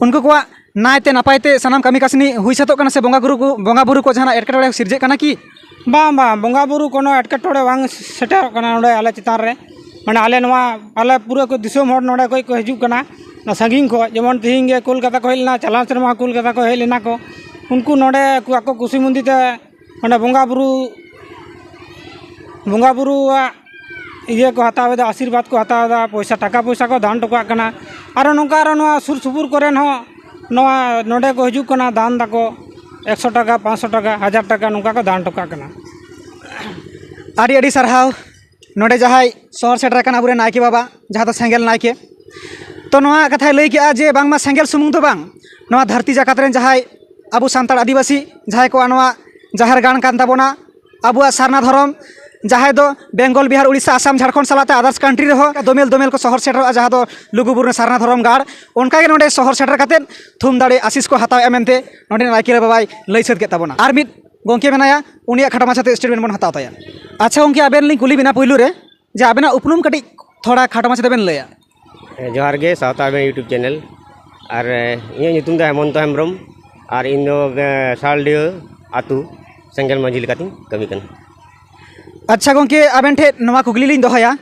ᱩᱱᱠᱩ ᱠᱚᱣᱟᱜ ᱱᱟᱭᱛᱮ ᱱᱟᱯᱟᱭ ᱛᱮ ᱥᱟᱱᱟᱢ ᱠᱟᱹᱢᱤ ᱠᱟᱹᱥᱱᱤ ᱦᱩᱭ ᱥᱟᱹᱛᱚᱜ ᱠᱟᱱᱟ ᱥᱮ ᱵᱚᱸᱜᱟ ᱵᱩᱨᱩ ᱠᱚ, ᱵᱚᱸᱜᱟ ᱵᱩᱨᱩ ᱠᱚ ᱡᱟᱦᱟᱱᱟᱜ ᱮᱴᱠᱮᱴᱚᱬᱮ ᱥᱤᱨᱡᱟᱹᱜ ᱠᱟᱱᱟ ᱠᱤ? ᱵᱟᱝ, ᱵᱟᱝ, ᱵᱚᱸᱜᱟ ᱵᱩᱨᱩ ᱠᱳᱱᱳ ᱮᱴᱠᱮᱴᱚᱬᱮ ᱵᱟᱝ ᱥᱮᱴᱮᱨᱚᱜ ᱠᱟᱱᱟ ᱱᱚᱰᱮ ᱟᱞᱮ ᱪᱮᱛᱟᱱ ᱨᱮ᱾ ᱢᱟᱱᱮ ᱟᱞᱮ ᱱᱚᱣᱟ, ᱟᱞᱮ ᱯᱩᱨᱟᱹ ᱠᱚ ᱫᱤᱥᱚᱢ ᱦᱚᱲ ᱱᱚᱰᱮ ᱠᱷᱚᱱ ᱠᱚ ᱦᱤᱡᱩᱜ ᱠᱟᱱᱟ, ᱚᱱᱟ ᱥᱟᱺᱜᱤᱧ ᱠᱷᱚᱱ, ᱡᱮᱢᱚᱱ ᱛᱤᱦᱤᱧ ᱜᱮ ᱠᱳᱞᱠᱟᱛᱟ ᱠᱚ ᱦᱮᱡ ᱞᱮᱱᱟ, ᱪᱟᱞᱟᱣ ᱥᱮᱨᱢᱟ ᱦᱚᱸ ᱠᱳᱞᱠᱟᱛᱟ ᱠᱚ ᱦᱮᱡ ᱞᱮᱱᱟ ᱠᱚ᱾ ᱩᱱᱠᱩ ᱱᱚᱰᱮ ᱟᱠᱚ, ᱟᱠᱚ ᱠᱩᱥᱤ ᱢᱚᱱᱫᱤ ᱛᱮ ᱚᱸᱰᱮ ᱵᱚᱸᱜᱟ ᱵᱩᱨᱩ, ᱵᱚᱸᱜᱟ ᱵᱩᱨᱩᱣᱟᱜ ᱤᱭᱟᱹ ᱠᱚ ᱦᱟᱛᱟᱣ ᱮᱫᱟ, ᱟᱥᱤᱨᱵᱟᱫᱽ ᱠᱚ ᱦᱟᱛᱟᱣ ᱮᱫᱟ, ᱯᱚᱭᱥᱟ ᱴᱟᱠᱟ ᱯᱚᱭᱥᱟ ᱠᱚ ᱫᱟᱱ ᱦᱚᱴᱚ ᱠᱟᱜ ᱠᱟᱱᱟ᱾ ᱟᱨᱚ ᱱᱚᱝᱠᱟ ᱟᱨᱚ ᱱᱚᱣᱟ ᱥᱩᱨ ᱥᱩᱯᱩᱨ ᱠᱚᱨᱮᱱ ᱦᱚᱸ ᱱᱚᱣᱟ ᱱᱚᱰᱮ ᱠᱚ ᱦᱤᱡᱩᱜ ᱠᱟᱱᱟ, ᱫᱟᱱ ᱫᱟᱠᱚ, ᱮᱠᱥᱚ ᱴᱟᱠᱟ, ᱯᱟᱸᱪᱥᱚ ᱴᱟᱠᱟ, ᱦᱟᱡᱟᱨ ᱴᱟᱠᱟ ᱱᱚᱝᱠᱟ ᱠᱚ ᱫᱟᱱ ᱦᱚᱴᱚ ᱠᱟᱜ ᱠᱟᱱᱟ᱾ ᱟᱹᱰᱤ ᱟᱹᱰᱤ ᱥᱟᱨᱦᱟᱣ᱾ ᱱᱚᱰᱮ ᱡᱟᱦᱟᱸᱭ ᱥᱚᱦᱚᱨ ᱥᱮᱴᱮᱨ ᱟᱠᱟᱱ ᱟᱵᱚᱨᱮᱱ ᱱᱟᱭᱠᱮ ᱵᱟᱵᱟ, ᱡᱟᱦᱟᱸ ᱫᱚ ᱥᱮᱸᱜᱮᱞ ᱱᱟᱭᱠᱮ, ᱛᱚ ᱱᱚᱣᱟ ᱠᱟᱛᱷᱟᱭ ᱞᱟᱹᱭ ᱠᱮᱜᱼᱟ ᱡᱮ ᱵᱟᱝᱢᱟ ᱥᱮᱸᱜᱮᱞ ᱥᱩᱢᱩᱝ ᱫᱚ ᱵᱟᱝ, ᱱᱚᱣᱟ ᱫᱷᱟᱹᱨᱛᱤ ᱡᱟᱠᱟᱛ ᱨᱮᱱ ᱡᱟᱦᱟᱸᱭ ᱟᱵᱚ ᱥᱟᱱᱛᱟᱲ ᱟᱹᱫᱤᱵᱟᱹᱥᱤ ᱡᱟᱦᱟᱸᱭ ᱠᱚᱣᱟᱜ ᱱᱚᱣᱟ ᱡᱟᱦᱮᱨ ᱜᱟᱲ ᱠᱟᱱ ᱛᱟᱵᱚᱱᱟ, ᱟᱵᱚᱣᱟᱜ ᱥᱟᱨᱱᱟ ᱫᱷᱚᱨᱚᱢ, ᱡᱟᱦᱟᱸᱭ ᱫᱚ ᱵᱮᱝᱜᱚᱞ, ᱵᱤᱦᱟᱨ, ᱩᱲᱤᱥᱥᱟ, ᱟᱥᱟᱢ, ᱡᱷᱟᱲᱠᱷᱚᱸᱰ ᱥᱟᱞᱟᱜ ᱛᱮ others country ᱨᱮᱦᱚᱸ ᱫᱚᱢᱮᱞ ᱫᱚᱢᱮᱞ ᱠᱚ ᱥᱚᱦᱚᱨ ᱥᱮᱴᱮᱨᱚᱜᱼᱟ, ᱡᱟᱦᱟᱸ ᱫᱚ ᱞᱩᱜᱩᱵᱩᱨᱩ ᱨᱮ ᱥᱟᱨᱱᱟ ᱫᱷᱚᱨᱚᱢ ᱜᱟᱲ᱾ ᱚᱱᱠᱟᱜᱮ ᱱᱚᱰᱮ ᱥᱚᱦᱚᱨ ᱥᱮᱴᱮᱨ ᱠᱟᱛᱮᱫ ᱛᱷᱩᱢ ᱫᱟᱲᱮ ᱟᱥᱤᱥ ᱠᱚ ᱦᱟᱛᱟᱣᱮᱫᱼᱟ ᱢᱮᱱᱛᱮ ᱱᱚᱰᱮ ᱱᱟᱭᱠᱮ ᱵᱟᱵᱟᱭ ᱞᱟᱹᱭ ᱥᱟᱹᱛ ᱠᱮᱫ ᱛᱟᱵᱚᱱᱟ᱾ ᱟᱨ ᱢᱤᱫ ᱜᱚᱢᱠᱮ ᱢᱮᱱᱟᱭᱟ, ᱩᱱᱤᱭᱟᱜ ᱠᱷᱟᱴᱚ ᱢᱟᱪᱷᱟᱛᱮ statement ᱵᱚᱱ ᱦᱟᱛᱟᱣ ᱛᱟᱭᱟ᱾ ᱟᱪᱪᱷᱟ ᱜᱚᱢᱠᱮ, ᱟᱵᱮᱱ ᱞᱤᱧ ᱠᱩᱞᱤ ᱵᱮᱱᱟ ᱯᱩᱭᱞᱩ ᱨᱮ, ᱡᱮ ᱟᱵᱮᱱᱟᱜ ᱩᱯᱨᱩᱢ ᱠᱟᱹᱴᱤᱡ ᱛᱷᱚᱲᱟ ᱠᱷᱟᱴᱚ ᱢᱟᱪᱷᱟ ᱛᱮᱵᱮᱱ ᱞᱟᱹᱭᱟ᱾ ᱦᱮᱸ, ᱡᱚᱦᱟᱨ ᱜᱮ, ᱥᱟᱶᱛᱟ ᱟᱵᱮᱱ YouTube channel᱾ ᱟᱨ, ᱮ, ᱤᱧᱟᱹᱜ ᱧᱩᱛᱩᱢ ᱫᱚ ᱦᱮᱢᱚᱱᱛᱚ ᱦᱮᱢᱵᱨᱚᱢ᱾ ᱟᱨ ᱤᱧ ᱫᱚ, ᱮ, ᱥᱟᱞᱰᱤᱦᱟᱹ ᱟᱹᱛᱩ ᱥᱮᱸᱜᱮᱞ ᱢᱟᱹᱡᱷᱤ ᱞᱮᱠᱟᱛᱤᱧ ᱠᱟᱹᱢᱤ ᱠᱟᱱᱟ᱾ ᱟᱪᱪᱷᱟ ᱜᱚᱢᱠᱮ, ᱟᱵᱮᱱ ᱴᱷᱮᱱ ᱱᱚᱣᱟ ᱠᱩᱠᱞᱤ ᱞᱤᱧ ᱫᱚᱦᱚᱭᱟ,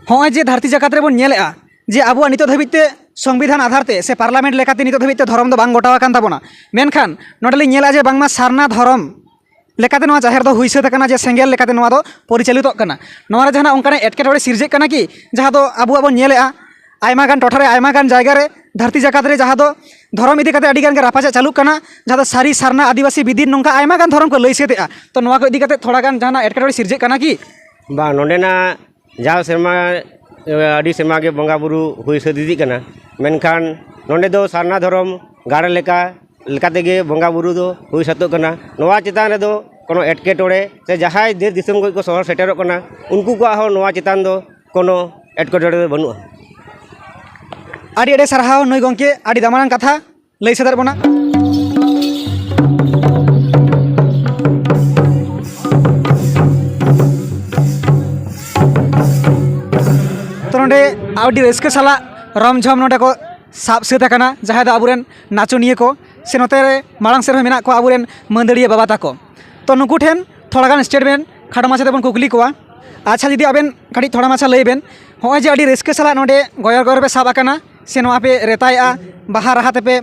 ᱦᱚᱸᱜᱼᱚᱭ ᱡᱮ ᱫᱷᱟᱹᱨᱛᱤ ᱡᱟᱠᱟᱛ ᱨᱮᱵᱚᱱ ᱧᱮᱞᱮᱜᱼᱟ ᱡᱮ ᱟᱵᱚᱣᱟᱜ ᱱᱤᱛᱚᱜ ᱫᱷᱟᱹᱵᱤᱡ ᱛᱮ ᱥᱚᱝᱵᱤᱫᱷᱟᱱ ᱟᱫᱷᱟᱨ ᱛᱮ ᱥᱮ parliament ᱞᱮᱠᱟᱛᱮ ᱱᱤᱛᱚᱜ ᱫᱷᱟᱹᱵᱤᱡ ᱛᱮ ᱫᱷᱚᱨᱚᱢ ᱫᱚ ᱵᱟᱝ ᱜᱚᱴᱟᱣ ᱟᱠᱟᱱ ᱛᱟᱵᱚᱱᱟ, ᱢᱮᱱᱠᱷᱟᱱ ᱱᱚᱰᱮ ᱞᱤᱧ ᱧᱮᱞᱟ ᱡᱮ ᱵᱟᱝᱢᱟ ᱥᱟᱨᱱᱟ ᱫᱷᱚᱨᱚᱢ ᱞᱮᱠᱟᱛᱮ ᱱᱚᱣᱟ ᱡᱟᱦᱮᱨ ᱫᱚ ᱦᱩᱭ ᱥᱟᱹᱛ ᱟᱠᱟᱱᱟ, ᱡᱮ ᱥᱮᱸᱜᱮᱞ ᱞᱮᱠᱟᱛᱮ ᱱᱚᱣᱟ ᱫᱚ ᱯᱚᱨᱤᱪᱟᱞᱤᱛᱚᱜ ᱠᱟᱱᱟ᱾ ᱱᱚᱣᱟ ᱨᱮ ᱡᱟᱦᱟᱱᱟᱜ ᱚᱱᱠᱟᱱᱟᱜ ᱮᱴᱠᱮᱴᱚᱬᱮ ᱥᱤᱨᱡᱟᱹᱜ ᱠᱟᱱᱟ ᱠᱤ, ᱡᱟᱦᱟᱸ ᱫᱚ ᱟᱵᱚᱣᱟᱜ ᱵᱚᱱ ᱧᱮᱞᱮᱜᱼᱟ ᱟᱭᱢᱟ ᱜᱟᱱ ᱴᱚᱴᱷᱟ ᱨᱮ, ᱟᱭᱢᱟ ᱜᱟᱱ ᱡᱟᱭᱜᱟ ᱨᱮ, ᱫᱷᱟᱹᱨᱛᱤ ᱡᱟᱠᱟᱛ ᱨᱮ ᱡᱟᱦᱟᱸ ᱫᱚ ᱫᱷᱚᱨᱚᱢ ᱤᱫᱤ ᱠᱟᱛᱮ ᱟᱹᱰᱤ ᱜᱟᱱ ᱜᱮ ᱨᱟᱯᱟᱪᱟᱜ ᱪᱟᱹᱞᱩᱜ ᱠᱟᱱᱟ, ᱡᱟᱦᱟᱸ ᱫᱚ ᱥᱟᱹᱨᱤ ᱥᱟᱨᱱᱟ ᱟᱹᱫᱤᱵᱟᱹᱥᱤ ᱵᱤᱫᱤᱱ, ᱱᱚᱝᱠᱟ ᱟᱭᱢᱟ ᱜᱟᱱ ᱫᱷᱚᱨᱚᱢ ᱠᱚ ᱞᱟᱹᱭ ᱥᱟᱹᱛᱮᱜᱼᱟ᱾ ᱛᱚ ᱱᱚᱣᱟ ᱠᱚ ᱤᱫᱤ ᱠᱟᱛᱮ ᱛᱷᱚᱲᱟ ᱜᱟᱱ ᱡᱟᱦᱟᱱᱟᱜ ᱮᱴᱠᱮᱴᱚᱬᱮ ᱥᱤᱨᱡᱟᱹᱜ ᱠᱟᱱᱟ ᱠᱤ? ᱵᱟᱝ, ᱱᱚᱰᱮᱱᱟᱜ ᱡᱟᱣ ᱥᱮᱨᱢᱟ, ᱮ, ᱟᱹᱰᱤ ᱥᱮᱨᱢᱟ ᱜᱮ ᱵᱚᱸᱜᱟ ᱵᱩᱨᱩ ᱦᱩᱭ ᱥᱟᱹᱛ ᱤᱫᱤᱜ ᱠᱟᱱᱟ, ᱢᱮᱱᱠᱷᱟᱱ ᱱᱚᱰᱮ ᱫᱚ ᱥᱟᱨᱱᱟ ᱫᱷᱚᱨᱚᱢ ᱜᱟᱲ ᱞᱮᱠᱟ, ᱞᱮᱠᱟ ᱛᱮᱜᱮ ᱵᱚᱸᱜᱟ ᱵᱩᱨᱩ ᱫᱚ ᱦᱩᱭ ᱥᱟᱹᱛᱚᱜ ᱠᱟᱱᱟ᱾ ᱱᱚᱣᱟ ᱪᱮᱛᱟᱱ ᱨᱮᱫᱚ ᱠᱳᱱᱳ ᱮᱴᱠᱮᱴᱚᱬᱮ ᱥᱮ ᱡᱟᱦᱟᱸᱭ ᱫᱮᱥ ᱫᱤᱥᱚᱢ ᱠᱷᱚᱱ ᱠᱚ ᱥᱚᱦᱚᱨ ᱥᱮᱴᱮᱨᱚᱜ ᱠᱟᱱᱟ, ᱩᱱᱠᱩ ᱠᱚᱣᱟᱜ ᱦᱚᱸ ᱱᱚᱣᱟ ᱪᱮᱛᱟᱱ ᱫᱚ ᱠᱳᱱᱳ ᱮᱴᱠᱮᱴᱚᱬᱮ ᱫᱚ ᱵᱟᱹᱱᱩᱜᱼᱟ᱾ ᱟᱹᱰᱤ ᱟᱹᱰᱤ ᱥᱟᱨᱦᱟᱣ ᱱᱩᱭ ᱜᱚᱢᱠᱮ, ᱟᱹᱰᱤ ᱫᱟᱢᱟᱱᱟᱝ ᱠᱟᱛᱷᱟ ᱞᱟᱹᱭ ᱥᱚᱫᱚᱨ ᱵᱚᱱᱟ᱾ ᱛᱚ ᱱᱚᱰᱮ ᱟᱹᱰᱤ ᱨᱟᱹᱥᱠᱟᱹ ᱥᱟᱞᱟᱜ ᱨᱚᱢ ᱡᱷᱚᱢ ᱱᱚᱰᱮ ᱠᱚ ᱥᱟᱵ ᱥᱟᱹᱛ ᱟᱠᱟᱱᱟ, ᱡᱟᱦᱟᱸᱭ ᱫᱚ ᱟᱵᱚᱨᱮᱱ ᱱᱟᱪᱚᱱᱤᱭᱟᱹ ᱠᱚ ᱥᱮ ᱱᱚᱛᱮ ᱨᱮ ᱢᱟᱲᱟᱝ ᱥᱮᱫ ᱨᱮᱦᱚᱸ ᱢᱮᱱᱟᱜ ᱠᱚᱣᱟ ᱟᱵᱚᱨᱮᱱ ᱢᱟᱹᱫᱟᱹᱲᱤᱭᱟᱹ ᱵᱟᱵᱟ ᱛᱟᱠᱚ᱾ ᱛᱚ ᱱᱩᱠᱩ ᱴᱷᱮᱱ ᱛᱷᱚᱲᱟ ᱜᱟᱱ statement ᱠᱷᱟᱴᱚ ᱢᱟᱪᱷᱟ ᱛᱮᱵᱚᱱ ᱠᱩᱠᱞᱤ ᱠᱚᱣᱟ᱾ ᱟᱪᱪᱷᱟ, ᱡᱩᱫᱤ ᱟᱵᱮᱱ ᱠᱟᱹᱴᱤᱡ ᱛᱷᱚᱲᱟ ᱢᱟᱪᱷᱟ ᱞᱟᱹᱭ ᱵᱮᱱ, ᱦᱚᱸᱜᱼᱚᱭ ᱡᱮ ᱟᱹᱰᱤ ᱨᱟᱹᱥᱠᱟᱹ ᱥᱟᱞᱟᱜ ᱱᱚᱰᱮ ᱜᱚᱭᱚᱨ ᱜᱚᱭᱚᱨ ᱯᱮ ᱥᱟᱵ ᱟᱠᱟᱱᱟ ᱥᱮ ᱱᱚᱣᱟ ᱯᱮ ᱨᱮᱛᱟᱭᱮᱜᱼᱟ, ᱵᱟᱦᱟ ᱨᱟᱦᱟ ᱛᱮᱯᱮ,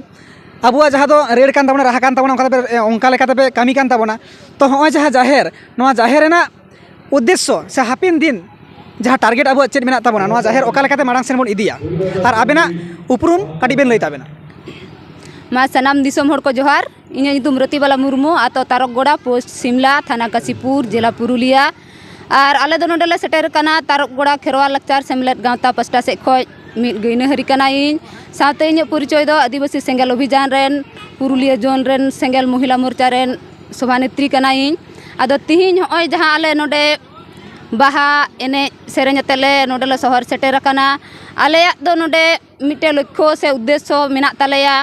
ᱟᱵᱚᱣᱟᱜ ᱡᱟᱦᱟᱸ ᱫᱚ ᱨᱟᱹᱲ ᱠᱟᱱ ᱛᱟᱵᱚᱱᱟ, ᱨᱟᱦᱟ ᱠᱟᱱ ᱛᱟᱵᱚᱱᱟ, ᱚᱱᱠᱟ ᱛᱮᱯᱮ, ᱚᱱᱠᱟ ᱞᱮᱠᱟ ᱛᱮᱯᱮ ᱠᱟᱹᱢᱤ ᱠᱟᱱ ᱛᱟᱵᱚᱱᱟ᱾ ᱛᱚ ᱦᱚᱸᱜᱼᱚᱭ ᱡᱟᱦᱟᱸ ᱡᱟᱦᱮᱨ, ᱱᱚᱣᱟ ᱡᱟᱦᱮᱨ ᱨᱮᱱᱟᱜ ᱩᱫᱽᱫᱮᱥᱥᱚ ᱥᱮ ᱦᱟᱯᱮᱱ ᱫᱤᱱ ᱡᱟᱦᱟᱸ target ᱟᱵᱚᱣᱟᱜ ᱪᱮᱫ ᱢᱮᱱᱟᱜ ᱛᱟᱵᱚᱱᱟ, ᱱᱚᱣᱟ ᱡᱟᱦᱮᱨ ᱚᱠᱟ ᱞᱮᱠᱟᱛᱮ ᱢᱟᱲᱟᱝ ᱥᱮᱱ ᱵᱚᱱ ᱤᱫᱤᱭᱟ, ᱟᱨ ᱟᱵᱮᱱᱟᱜ ᱩᱯᱨᱩᱢ ᱠᱟᱹᱴᱤᱡ ᱵᱮᱱ ᱞᱟᱹᱭ ᱛᱟᱵᱮᱱᱟ᱾ ᱢᱟ ᱥᱟᱱᱟᱢ ᱫᱤᱥᱚᱢ ᱦᱚᱲ ᱠᱚ ᱡᱚᱦᱟᱨ᱾ ᱤᱧᱟᱹᱜ ᱧᱩᱛᱩᱢ ᱨᱚᱛᱤᱵᱟᱞᱟ ᱢᱩᱨᱢᱩ, ᱟᱛᱳ ᱛᱟᱨᱚᱠᱜᱚᱲᱟ, ᱯᱳᱥᱴ ᱥᱤᱢᱞᱟ, ᱛᱷᱟᱱᱟ ᱠᱟᱥᱤᱯᱩᱨ, ᱡᱮᱞᱟ ᱯᱩᱨᱩᱞᱤᱭᱟ᱾ ᱟᱨ ᱟᱞᱮ ᱫᱚ ᱱᱚᱰᱮ ᱞᱮ ᱥᱮᱴᱮᱨ ᱟᱠᱟᱱᱟ ᱛᱟᱨᱚᱠ ᱜᱚᱲᱟ ᱠᱷᱮᱨᱣᱟᱞ ᱞᱟᱠᱪᱟᱨ ᱥᱮᱢᱞᱮᱫ ᱜᱟᱶᱛᱟ ᱯᱟᱥᱴᱟ ᱥᱮᱫ ᱠᱷᱚᱱ ᱢᱤᱫ ᱜᱟᱹᱭᱱᱟᱹᱦᱟᱹᱨᱤ ᱠᱟᱱᱟᱭᱤᱧ᱾ ᱥᱟᱶᱛᱮ ᱤᱧᱟᱹᱜ ᱯᱚᱨᱤᱪᱚᱭ ᱫᱚ ᱟᱹᱫᱤᱵᱟᱹᱥᱤ ᱥᱮᱸᱜᱮᱞ ᱚᱵᱷᱤᱡᱟᱱ ᱨᱮᱱ ᱯᱩᱨᱩᱞᱤᱭᱟᱹ ᱡᱳᱱ ᱨᱮᱱ ᱥᱮᱸᱜᱮᱞ ᱢᱚᱦᱤᱞᱟ ᱢᱳᱨᱪᱟ ᱨᱮᱱ ᱥᱚᱵᱷᱟᱱᱮᱛᱨᱤ ᱠᱟᱱᱟᱭᱤᱧ᱾ ᱟᱫᱚ ᱛᱤᱦᱤᱧ ᱦᱚᱸᱜᱼᱚᱭ ᱡᱟᱦᱟᱸ ᱟᱞᱮ ᱱᱚᱰᱮ ᱵᱟᱦᱟ ᱮᱱᱮᱡ ᱥᱮᱨᱮᱧ ᱟᱛᱮ ᱞᱮ ᱱᱚᱰᱮ ᱞᱮ ᱥᱚᱦᱚᱨ ᱥᱮᱴᱮᱨ ᱟᱠᱟᱱᱟ᱾ ᱟᱞᱮᱭᱟᱜ ᱫᱚ ᱱᱚᱰᱮ ᱢᱤᱫᱴᱮᱱ ᱞᱚᱠᱠᱷᱚ ᱥᱮ ᱩᱫᱽᱫᱮᱥᱥᱚ ᱢᱮᱱᱟᱜ ᱛᱟᱞᱮᱭᱟ,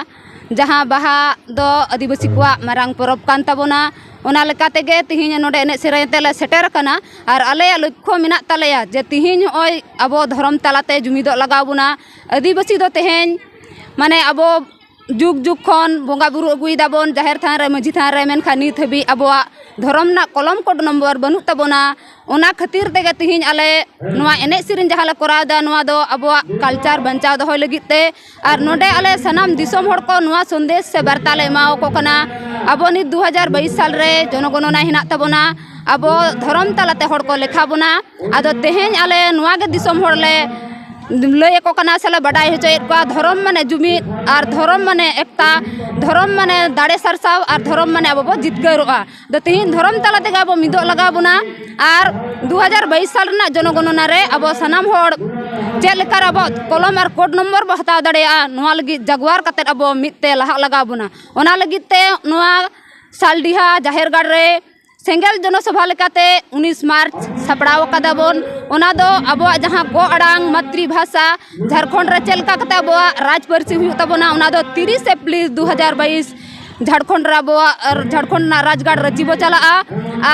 ᱡᱟᱦᱟᱸ ᱵᱟᱦᱟ ᱫᱚ ᱟᱹᱫᱤᱵᱟᱹᱥᱤ ᱠᱚᱣᱟᱜ ᱢᱟᱨᱟᱝ ᱯᱚᱨᱚᱵᱽ ᱠᱟᱱ ᱛᱟᱵᱚᱱᱟ᱾ ᱚᱱᱟ ᱞᱮᱠᱟ ᱛᱮᱜᱮ ᱛᱤᱦᱤᱧ ᱱᱚᱰᱮ ᱮᱱᱮᱡ ᱥᱮᱨᱮᱧ ᱟᱛᱮ ᱞᱮ ᱥᱮᱴᱮᱨ ᱟᱠᱟᱱᱟ᱾ ᱟᱨ ᱟᱞᱮᱭᱟᱜ ᱞᱚᱠᱠᱷᱚ ᱢᱮᱱᱟᱜ ᱛᱟᱞᱮᱭᱟ ᱡᱮ ᱛᱤᱦᱤᱧ ᱱᱚᱜᱼᱚᱭ ᱟᱵᱚ ᱫᱷᱚᱨᱚᱢ ᱛᱟᱞᱟᱛᱮ ᱡᱩᱢᱤᱫᱚᱜ ᱞᱟᱜᱟᱣ ᱵᱚᱱᱟ᱾ ᱟᱹᱫᱤᱵᱟᱹᱥᱤ ᱫᱚ ᱛᱮᱦᱮᱧ ᱢᱟᱱᱮ ᱟᱵᱚ ᱡᱩᱜᱽ ᱡᱩᱜᱽ ᱠᱷᱚᱱ ᱵᱚᱸᱜᱟ ᱵᱩᱨᱩ ᱟᱹᱜᱩᱭ ᱫᱟᱵᱚᱱ ᱡᱟᱦᱮᱨ ᱛᱷᱟᱱ ᱨᱮ, ᱢᱟᱹᱡᱷᱤ ᱛᱷᱟᱱ ᱨᱮ, ᱢᱮᱱᱠᱷᱟᱱ ᱱᱤᱛ ᱦᱟᱹᱵᱤᱡ ᱟᱵᱚᱣᱟᱜ ᱫᱷᱚᱨᱚᱢ ᱨᱮᱱᱟᱜ ᱠᱚᱞᱚᱢ ᱠᱳᱰ ᱱᱚᱢᱵᱚᱨ ᱵᱟᱹᱱᱩᱜ ᱛᱟᱵᱚᱱᱟ᱾ ᱚᱱᱟ ᱠᱷᱟᱹᱛᱤᱨ ᱛᱮᱜᱮ ᱛᱤᱦᱤᱧ ᱟᱞᱮ ᱱᱚᱣᱟ ᱮᱱᱮᱡ ᱥᱮᱨᱮᱧ ᱡᱟᱦᱟᱸ ᱞᱮ ᱠᱚᱨᱟᱣ ᱮᱫᱟ, ᱱᱚᱣᱟ ᱫᱚ ᱟᱵᱚᱣᱟᱜ ᱠᱟᱞᱪᱟᱨ ᱵᱟᱧᱪᱟᱣ ᱫᱚᱦᱚᱭ ᱞᱟᱹᱜᱤᱫ ᱛᱮ᱾ ᱟᱨ ᱱᱚᱰᱮ ᱟᱞᱮ ᱥᱟᱱᱟᱢ ᱫᱤᱥᱚᱢ ᱦᱚᱲ ᱠᱚ ᱱᱚᱣᱟ ᱥᱚᱱᱫᱮᱥ ᱥᱮ ᱵᱟᱨᱛᱟ ᱞᱮ ᱮᱢᱟᱣᱟᱠᱚ ᱠᱟᱱᱟ᱾ ᱟᱵᱚ ᱱᱤᱛ ᱫᱩ ᱦᱟᱡᱟᱨ ᱵᱟᱭᱤᱥ ᱥᱟᱞ ᱨᱮ ᱡᱚᱱᱚᱜᱚᱱᱚᱱᱟ ᱦᱮᱱᱟᱜ ᱛᱟᱵᱚᱱᱟ, ᱟᱵᱚ ᱫᱷᱚᱨᱚᱢ ᱛᱟᱞᱟᱛᱮ ᱦᱚᱲ ᱠᱚ ᱞᱮᱠᱷᱟ ᱵᱚᱱᱟ᱾ ᱟᱫᱚ ᱛᱮᱦᱮᱧ ᱟᱞᱮ ᱱᱚᱣᱟ ᱜᱮ ᱫᱤᱥᱚᱢ ᱦᱚᱲ ᱞᱮ ᱞᱟᱹᱭ ᱟᱠᱚ ᱠᱟᱱᱟ ᱥᱮᱞᱮ ᱵᱟᱰᱟᱭ ᱦᱚᱪᱚᱭᱮᱫ ᱠᱚᱣᱟ, ᱫᱷᱚᱨᱚᱢ ᱢᱟᱱᱮ ᱡᱩᱢᱤᱫ ᱟᱨ ᱫᱷᱚᱨᱚᱢ ᱢᱟᱱᱮ ᱮᱠᱛᱟ, ᱫᱷᱚᱨᱚᱢ ᱢᱟᱱᱮ ᱫᱟᱲᱮ ᱥᱟᱨᱥᱟᱣ ᱟᱨ ᱫᱷᱚᱨᱚᱢ ᱢᱟᱱᱮ ᱟᱵᱚ ᱵᱚ ᱡᱤᱛᱠᱟᱹᱨᱚᱜᱼᱟ᱾ ᱫᱚ ᱛᱮᱦᱮᱧ ᱫᱷᱚᱨᱚᱢ ᱛᱟᱞᱟ ᱛᱮᱜᱮ ᱟᱵᱚ ᱢᱤᱫᱚᱜ ᱞᱟᱜᱟᱣ ᱵᱚᱱᱟ᱾ ᱟᱨ ᱫᱩ ᱦᱟᱡᱟᱨ ᱵᱟᱭᱤᱥ ᱥᱟᱞ ᱨᱮᱱᱟᱜ ᱡᱚᱱᱚᱜᱚᱱᱚᱱᱟ ᱨᱮ ᱟᱵᱚ ᱥᱟᱱᱟᱢ ᱦᱚᱲ ᱪᱮᱫ ᱞᱮᱠᱟ ᱨᱮ ᱟᱵᱚᱣᱟᱜ ᱠᱚᱞᱚᱢ ᱟᱨ ᱠᱳᱰ ᱱᱚᱢᱵᱚᱨ ᱵᱚ ᱦᱟᱛᱟᱣ ᱫᱟᱲᱮᱭᱟᱜᱼᱟ, ᱱᱚᱣᱟ ᱞᱟᱹᱜᱤᱫ ᱡᱟᱜᱽᱣᱟᱨ ᱠᱟᱛᱮᱫ ᱟᱵᱚ ᱢᱤᱫ ᱛᱮ ᱞᱟᱦᱟᱜ ᱞᱟᱜᱟᱣ ᱵᱚᱱᱟ᱾ ᱚᱱᱟ ᱞᱟᱹᱜᱤᱫ ᱛᱮ ᱱᱚᱣᱟ ᱥᱟᱞᱰᱤᱦᱟ ᱡᱟᱦᱮᱨ ᱜᱟᱲ ᱨᱮ ᱥᱮᱸᱜᱮᱞ ᱡᱚᱱᱚᱥᱚᱵᱷᱟ ᱞᱮᱠᱟᱛᱮ ᱩᱱᱤᱥ ᱢᱟᱨᱪ ᱥᱟᱯᱲᱟᱣ ᱟᱠᱟᱫᱟ ᱵᱚᱱ᱾ ᱚᱱᱟ ᱫᱚ ᱟᱵᱚᱣᱟᱜ ᱡᱟᱦᱟᱸ ᱜᱚ ᱟᱲᱟᱝ ᱢᱟᱛᱨᱤ ᱵᱷᱟᱥᱟ ᱡᱷᱟᱲᱠᱷᱚᱸᱰ ᱨᱮ ᱪᱮᱫ ᱞᱮᱠᱟ ᱠᱟᱛᱮ ᱟᱵᱚᱣᱟᱜ ᱨᱟᱡᱽ ᱯᱟᱹᱨᱥᱤ ᱦᱩᱭᱩᱜ ᱛᱟᱵᱚᱱᱟ, ᱚᱱᱟ ᱫᱚ ᱛᱤᱨᱤᱥᱮ ᱯᱞᱤᱥ ᱫᱩ ᱦᱟᱡᱟᱨ ᱵᱟᱭᱤᱥ ᱡᱷᱟᱲᱠᱷᱚᱸᱰ ᱨᱮ ᱟᱵᱚᱣᱟᱜ ᱟᱨ ᱡᱷᱟᱲᱠᱷᱚᱸᱰ ᱨᱮᱱᱟᱜ ᱨᱟᱡᱽᱜᱟᱲ ᱨᱟᱺᱪᱤ ᱵᱚ ᱪᱟᱞᱟᱜᱼᱟ᱾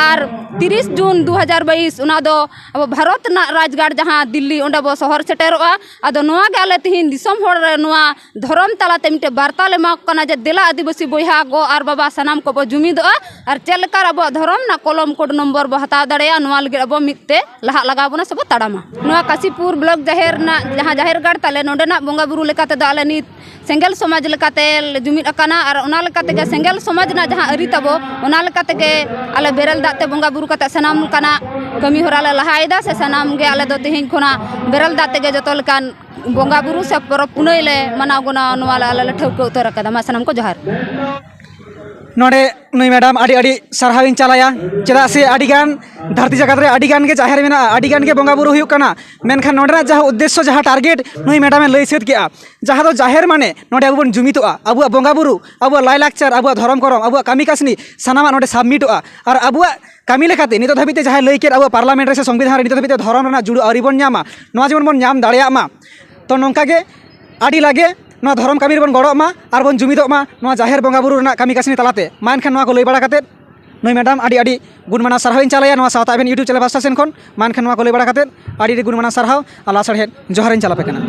ᱟᱨ ᱛᱤᱨᱤᱥ ᱡᱩᱱ ᱫᱩ ᱦᱟᱡᱟᱨ ᱵᱟᱭᱤᱥ ᱚᱱᱟ ᱫᱚ ᱟᱵᱚ ᱵᱷᱟᱨᱚᱛ ᱨᱮᱱᱟᱜ ᱨᱟᱡᱽᱜᱟᱲ ᱡᱟᱦᱟᱸ ᱫᱤᱞᱞᱤ, ᱚᱸᱰᱮ ᱵᱚ ᱥᱚᱦᱚᱨ ᱥᱮᱴᱮᱨᱚᱜᱼᱟ᱾ ᱟᱫᱚ ᱱᱚᱣᱟ ᱜᱮ ᱟᱞᱮ ᱛᱤᱦᱤᱧ ᱫᱤᱥᱚᱢ ᱦᱚᱲ ᱨᱮ ᱱᱚᱣᱟ ᱫᱷᱚᱨᱚᱢ ᱛᱟᱞᱟᱛᱮ ᱢᱤᱫᱴᱮᱱ ᱵᱟᱨᱛᱟ ᱞᱮ ᱮᱢᱟ ᱠᱚ ᱠᱟᱱᱟ ᱡᱮ ᱫᱮᱞᱟ ᱟᱹᱫᱤᱵᱟᱹᱥᱤ ᱵᱚᱭᱦᱟ ᱜᱚ ᱟᱨ ᱵᱟᱵᱟ ᱥᱟᱱᱟᱢ ᱠᱚᱵᱚ ᱡᱩᱢᱤᱫᱚᱜᱼᱟ ᱟᱨ ᱪᱮᱫ ᱞᱮᱠᱟ ᱟᱵᱚᱣᱟᱜ ᱫᱷᱚᱨᱚᱢ ᱨᱮᱱᱟᱜ ᱠᱚᱞᱚᱢ ᱠᱳᱰ ᱱᱚᱢᱵᱚᱨ ᱵᱚ ᱦᱟᱛᱟᱣ ᱫᱟᱲᱮᱭᱟᱜᱼᱟ, ᱱᱚᱣᱟ ᱞᱟᱹᱜᱤᱫ ᱟᱵᱚ ᱢᱤᱫ ᱛᱮ ᱞᱟᱦᱟᱜ ᱞᱟᱜᱟᱣ ᱵᱚᱱᱟ ᱥᱮᱵᱚ ᱛᱟᱲᱟᱢᱟ᱾ ᱱᱚᱣᱟ ᱠᱟᱥᱤᱯᱩᱨ ᱵᱞᱚᱠ ᱡᱟᱦᱮᱨ ᱨᱮᱱᱟᱜ ᱡᱟᱦᱟᱸ ᱡᱟᱦᱮᱨ ᱜᱟᱲ ᱛᱟᱞᱮ, ᱱᱚᱰᱮᱱᱟᱜ ᱵᱚᱸᱜᱟ ᱵᱩᱨᱩ ᱞᱮᱠᱟ ᱛᱮᱫᱚ ᱟᱞᱮ ᱱᱤᱛ ᱥᱮᱸᱜᱮᱞ ᱥᱚᱢᱟᱡᱽ ᱞᱮᱠᱟᱛᱮ ᱞᱮ ᱡᱩᱢᱤᱫ ᱟᱠᱟᱱᱟ ᱟᱨ ᱚᱱᱟ ᱞᱮᱠᱟ ᱛᱮᱜᱮ ᱥᱮᱸᱜᱮᱞ ᱥᱚᱢᱟᱡᱽ ᱨᱮᱱᱟᱜ ᱡᱟᱦᱟᱸ ᱟᱹᱨᱤ ᱛᱟᱵᱚ, ᱚᱱᱟ ᱞᱮᱠᱟ ᱛᱮᱜᱮ ᱟᱞᱮ ᱵᱮᱨᱮᱞ ᱫᱟᱜ ᱛᱮ ᱵᱚᱸᱜᱟ ᱵᱩᱨᱩ ᱠᱟᱛᱮ ᱥᱟᱱᱟᱢ ᱞᱮᱠᱟᱱᱟᱜ ᱠᱟᱹᱢᱤ ᱦᱚᱨᱟ ᱞᱮ ᱞᱟᱦᱟᱭᱮᱫᱟ ᱥᱮ ᱥᱟᱱᱟᱢ ᱜᱮ ᱟᱞᱮ ᱫᱚ ᱛᱮᱦᱮᱧ ᱠᱷᱚᱱᱟᱜ ᱵᱮᱨᱮᱞ ᱫᱟᱜ ᱛᱮᱜᱮ ᱡᱚᱛᱚ ᱞᱮᱠᱟᱱ ᱵᱚᱸᱜᱟ ᱵᱩᱨᱩ ᱥᱮ ᱯᱚᱨᱚᱵᱽ ᱯᱩᱱᱟᱹᱭ ᱞᱮ ᱢᱟᱱᱟᱣ ᱜᱩᱱᱟᱹᱣ, ᱱᱚᱣᱟ ᱞᱮ ᱟᱞᱮ ᱞᱮ ᱴᱷᱟᱹᱣᱠᱟᱹ ᱩᱛᱟᱹᱨ ᱟᱠᱟᱫᱟ᱾ ᱢᱟ ᱥᱟᱱᱟᱢ ᱠᱚ ᱡᱚᱦᱟᱨ᱾ ᱱᱚᱰᱮ ᱱᱩᱭ ᱢᱮᱰᱟᱢ ᱟᱹᱰᱤ ᱟᱹᱰᱤ ᱥᱟᱨᱦᱟᱣᱤᱧ ᱪᱟᱞᱟᱭᱟ᱾ ᱪᱮᱫᱟᱜ ᱥᱮ ᱟᱹᱰᱤᱜᱟᱱ ᱫᱷᱟᱹᱨᱛᱤ ᱡᱟᱠᱟᱛ ᱨᱮ ᱟᱹᱰᱤᱜᱟᱱ ᱜᱮ ᱡᱟᱦᱮᱨ ᱢᱮᱱᱟᱜᱼᱟ, ᱟᱹᱰᱤᱜᱟᱱ ᱜᱮ ᱵᱚᱸᱜᱟ ᱵᱩᱨᱩ ᱦᱩᱭᱩᱜ ᱠᱟᱱᱟ, ᱢᱮᱱᱠᱷᱟᱱ ᱱᱚᱰᱮᱱᱟᱜ ᱡᱟᱦᱟᱸ ᱩᱫᱽᱫᱮᱥᱥᱚ, ᱡᱟᱦᱟᱸ ᱴᱟᱨᱜᱮᱴ ᱱᱩᱭ ᱢᱮᱰᱟᱢᱮ ᱞᱟᱹᱭ ᱥᱟᱹᱛ ᱠᱮᱜᱼᱟ, ᱡᱟᱦᱟᱸ ᱫᱚ ᱡᱟᱦᱮᱨ ᱢᱟᱱᱮ ᱱᱚᱰᱮ ᱟᱵᱚ ᱵᱚᱱ ᱡᱩᱢᱤᱫᱚᱜᱼᱟ, ᱟᱵᱚᱣᱟᱜ ᱵᱚᱸᱜᱟ ᱵᱩᱨᱩ, ᱟᱵᱚᱣᱟᱜ ᱞᱟᱭᱞᱟᱠᱪᱟᱨ, ᱟᱵᱚᱣᱟᱜ ᱫᱷᱚᱨᱚᱢ ᱠᱚᱨᱚᱢ, ᱟᱵᱚᱣᱟᱜ ᱠᱟᱹᱢᱤ ᱠᱟᱹᱥᱱᱤ ᱥᱟᱱᱟᱢᱟᱜ ᱱᱚᱰᱮ ᱥᱟᱵᱢᱤᱴᱚᱜᱼᱟ᱾ ᱟᱨ ᱟᱵᱚᱣᱟᱜ ᱠᱟᱹᱢᱤ ᱞᱮᱠᱟᱛᱮ ᱱᱤᱛᱚᱜ ᱫᱷᱟᱹᱵᱤᱡ ᱛᱮ ᱡᱟᱦᱟᱸᱭ ᱞᱟᱹᱭ ᱠᱮᱫ ᱟᱵᱚᱣᱟᱜ ᱯᱟᱨᱞᱟᱢᱮᱱᱴ ᱨᱮ ᱥᱮ ᱥᱚᱝᱵᱤᱫᱷᱟᱱ ᱨᱮ ᱱᱤᱛᱚᱜ ᱫᱷᱟᱹᱵᱤᱡ ᱛᱮ ᱫᱷᱚᱨᱚᱢ ᱨᱮᱱᱟᱜ ᱡᱩᱲᱩ ᱟᱹᱣᱨᱤ ᱵᱚᱱ ᱧᱟᱢᱟ, ᱱᱚᱣᱟ ᱡᱮᱢᱚᱱ ᱵᱚᱱ ᱧᱟᱢ ᱫᱟᱲᱮᱭᱟᱜ ᱢᱟ᱾ ᱛᱚ ᱱᱚᱝᱠᱟ ᱜᱮ ᱟᱹᱰᱤ ᱞᱟᱜᱮ ᱱᱚᱣᱟ ᱫᱷᱚᱨᱚᱢ ᱠᱟᱹᱢᱤ ᱨᱮᱵᱚᱱ ᱜᱚᱲᱚᱜ ᱢᱟ ᱟᱨ ᱵᱚᱱ ᱡᱩᱢᱤᱫᱚᱜ ᱢᱟ ᱱᱚᱣᱟ ᱡᱟᱦᱮᱨ ᱵᱚᱸᱜᱟ ᱵᱩᱨᱩ ᱨᱮᱱᱟᱜ ᱠᱟᱹᱢᱤ ᱠᱟᱹᱥᱱᱤ ᱛᱟᱞᱟᱛᱮ᱾ ᱢᱟ ᱮᱱᱠᱷᱟᱱ ᱱᱚᱣᱟ ᱠᱚ ᱞᱟᱹᱭ ᱵᱟᱲᱟ ᱠᱟᱛᱮᱫ ᱱᱩᱭ ᱢᱮᱰᱟᱢ ᱟᱹᱰᱤ ᱟᱹᱰᱤ ᱜᱩᱱ ᱢᱟᱱᱟᱣ ᱥᱟᱨᱦᱟᱣ ᱤᱧ ᱪᱟᱞᱟᱭᱟ ᱱᱚᱣᱟ ᱥᱟᱶᱛᱟ ᱟᱵᱮᱱ YouTube ᱪᱮᱱᱮᱞ ᱯᱟᱥᱴᱟ ᱥᱮᱱ ᱠᱷᱚᱱ᱾ ᱢᱟ ᱮᱱᱠᱷᱟᱱ ᱱᱚᱣᱟ ᱠᱚ ᱞᱟᱹᱭ ᱵᱟᱲᱟ ᱠᱟᱛᱮᱫ ᱟᱹᱰᱤ ᱟᱹᱰᱤ ᱜᱩᱱ ᱢᱟᱱᱟᱣ ᱥᱟᱨᱦᱟᱣ ᱟᱨ ᱞᱟᱥᱟᱲᱦᱮᱫ ᱡᱚᱦᱟᱨᱤᱧ ᱪᱟᱞ ᱟᱯᱮ ᱠᱟᱱᱟ᱾